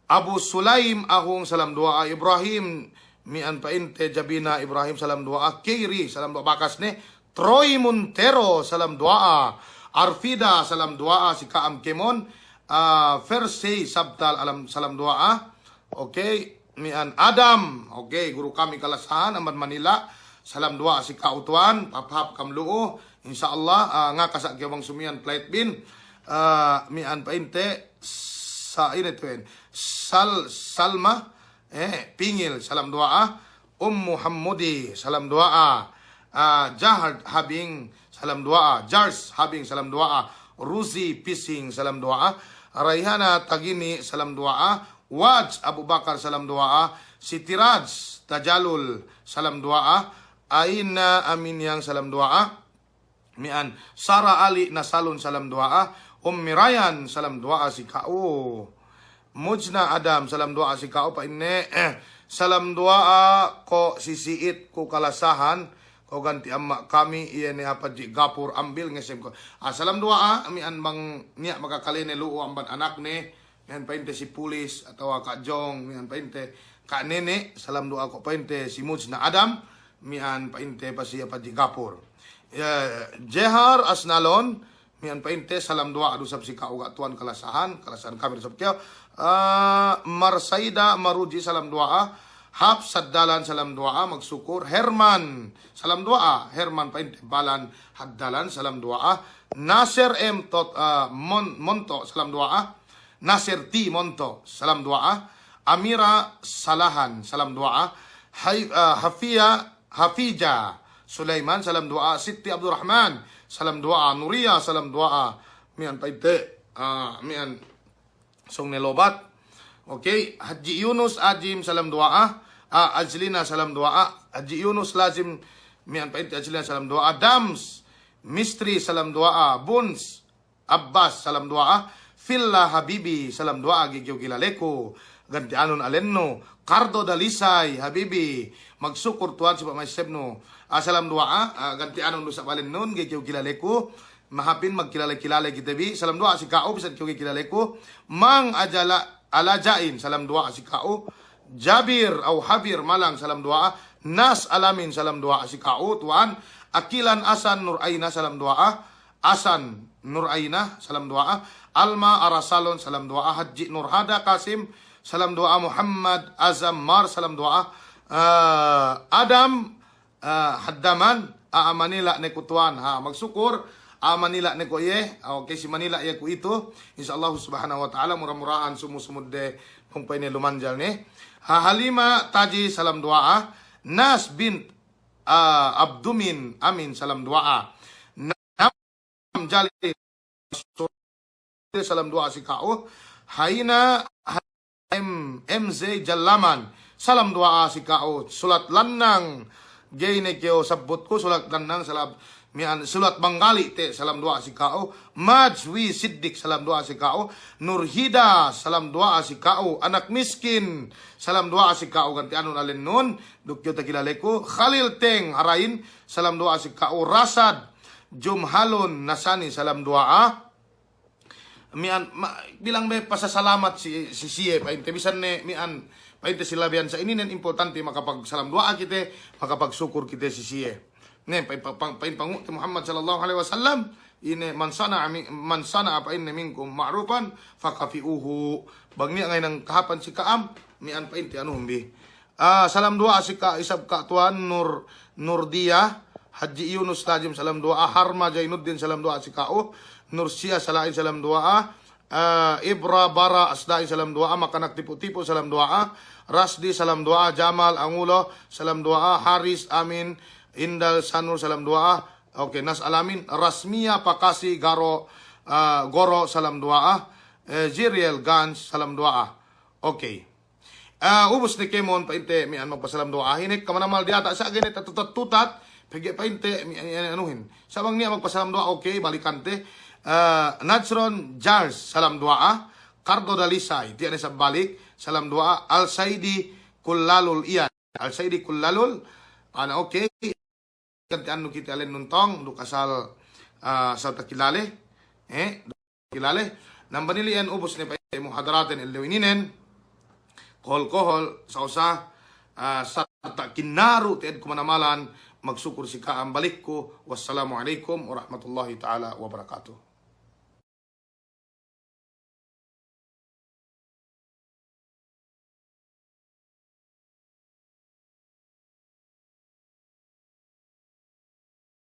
Abu Sulaim Ahung, salam duwa'a. Ibrahim, mi'an pa'inte Jabina Ibrahim, salam duwa'a. Keiri, salam duwa'a bakas ne. Troy Montero, salam duwa'a. Arfida, salam duwa'a si ka'am kēmon. Ah, Fersey Sabtal, alam, salam duwa'a. Okay, mi'an Adam. Okay, guru kami Kalasahan, amban Manila. Salam duwa'a si ka'u tuwan, pahāp-hāp kam lu'u. Insya Allah, ah, ngaka sa' kew bang sumiyan flight bin. Ah, mi'an pa'inte, sa' ine tuwen. Sal-, Salma, eh, Pingil, salam duwa'a. Ummu Hammudi, salam duwa'a. Ah, Jahar Habing, salam duwa'a. Jars Habing, salam duwa'a. Ruzi Pising, salam duwa'a. Raihana Tagini, salam duwa'a. Waj Abubakar, salam duwa'a. Siti Raj Tajalul, salam duwa'a. Aina Amin Yang, salam duwa'a. Mi'an Sara Ali Nasalun, salam duwa'a. Ummi Rayan, salam duwa'a si ka'u. Mujna Adam, salam duwa'a si ka'u, pa'inne, eh, salam duwa'a ko' si Si'it ku Kalasahan, ko' ganti amma' kami, iye ne Hapadji Gapur Ambil ngesem ko'. Ah, salam duwa'a, mi'an bang niya' makakalene lu'u amban anakne, mi'an pa'inte si Pulis, atawa Ka' Jong, mi'an pa'inte Ka' Nene, salam duwa'a ko' pa'inte si Mujna Adam, mi'an pa'inte pa si Hapadji Gapur. Ya, Jehar Asnalon, mi'an pa'inte salam duwa'a du sab si ka'u Ka' Tuwan Kalasahan, Kalasahan kami du sab kew. Ah, Marsaida Maruji, salam duwa'a. Hap Saddalan, salam duwa'a, magsukur. Herman, salam duwa'a. Herman pa'inte Balan Haddalan, salam duwa'a. Nasir M Tot-, ah, Mon-, Monto, salam duwa'a. Nasir T Monto, salam duwa'a. Amira Salahan, salam duwa'a. Hai-, ah, Hafia, Hafija Sulaiman, salam duwa'a. Sitti Abdurrahman, salam duwa'a. Nuriya, salam duwa'a. Mi'an pa'inte, ah, mi'an sōng ne Lobat. Okey, Hadji Yunus Ajim, salam duwa'a. Ah, Ajlina, salam duwa'a. Hadji Yunus Lazim, mi'an pa'inte Ajlina, salam duwa'a. Dams, Mistri, salam duwa'a. Buns, Abbas, salam duwa'a. Filla Habibi, salam duwa'a ga'i kew kilaleku. Ganti'anun alennu. Kardo Dalisay, Habibi. Magsukur tuwan si pa'maessebnu. Ah, salam duwa'a, ah, ganti'anun du isab alennun, ga'i kew kilaleku. Mahapin magkilale-kilale kite bi. Salam duwa'a si ka'u, bisan kew ga'i kilaleku. Mang Ajala, Alaja'in, salam duwa'a si ka'u. Jabir, au Habir, Malang, salam duwa'a. Nas Alamin, salam duwa'a si ka'u, tuwan. Akilan Asan Nur Aina, salam duwa'a. Asan Nur Aina, salam duwa'a. Alma Arasalon, salam duwa'a. Hadji Nur Hada Kasim, salam duwa'a. Muhammad Azam Mar, salam duwa'a. Eh, Adam, eh, Haddaman, a'a Manila ne ku tuwan. Ha, magsukur, a'a Manila ne ku iye. Ah, okey, si Manila iye ku itu. Insya Allah subhanahu wa ta'ala, mura-murahan sumu-sumudde pungpa'ine lumanjal ne. Ha, Halima Taji, salam duwa'a. Nas bint, eh, Abdumin Amin, salam duwa'a. Nam Jali, salam duwa'a si ka'u. Haina M-, M Z Jallaman, salam duwa'a si ka'u. Sulat Lannang, ga'i ne kew sabbutku, Sulat Lannang, salam, mi'an, Sulat Banggali te, salam duwa'a si ka'u. Majwi Siddiq, salam duwa'a si ka'u. Nurhida, salam duwa'a si ka'u. Anak Miskin, salam duwa'a si ka'u. Ganti'anun alennun, duk kew takilaleku. Khalil Teng Harain, salam duwa'a si ka'u. Rasad Jumhalun Nasani, salam duwa'a. Mi'an, ma-, bilang be pasasalamat si, si siye, pa'inte bisan ne, mi'an, pa'inte si labeyan sa ininen importante makapagsalam duwa'a kite, makapagsukur kite si siye. Ne, pa-, pa-, pa-, pa'in pangu'te Muhammad sallallahu alaihi wasallam, ine, "Man sana'a mi-, man sana'a," pa'inne, "minkum ma'rufan fakafi'uhu." Bang niya' ngahinang kahāpan si ka'am, mi'an pa'inte anuhun bi. Ah, salam duwa'a si ka'u isab ka'u tuwan, Nur, Nurdiyah, Hadji Yunus Tajim, salam duwa'a. Harma Jainuddin, salam duwa'a si ka'u. Nursia Salain, salam duwa'a. Ah, Ibra Bara Asdain, salam duwa'a. Makanak Tipu-Tipu, salam duwa'a. Rasdi, salam duwa'a. Jamal Angulo, salam duwa'a. Haris Amin, Indal Sanur, salam duwa'a. Okey, Nas Alamin. Rasmia Pakasi Garo, ah, Goro, salam duwa'a. Eh, Ziriel Gans, salam duwa'a. Okey. Ah, ubus ne kēmon pa'inte mi'an magpasalam duwa'a. Ine kamanamal diyata' sa' ga'i ne tatutat-tutat, pegge' pa'inte mi'an, mi'an anuhin. Sa' bang niya' magpasalam duwa'a, okey, balikante. Ah, Najron Jars, salam duwa'a. Kardo Dalisay, tiya' ne isab balik, salam duwa'a. Al-Saidi Kullalul, iyan. Al-Saidi Kullalul, ana okey. Ganti'annu kite alennun tong, duk asal, ah, asal takilale, eh, duk takilale. Nambanili iyan ubus ne pa'inte muhadaraten ellew ininen, kohol-kohol, sa' usa, ah, sarta' kinaru' te'ed ku manamalan, magsukur si ka'am balikku. Wassalamu alaikum warahmatullahi ta'ala wabarakatuh.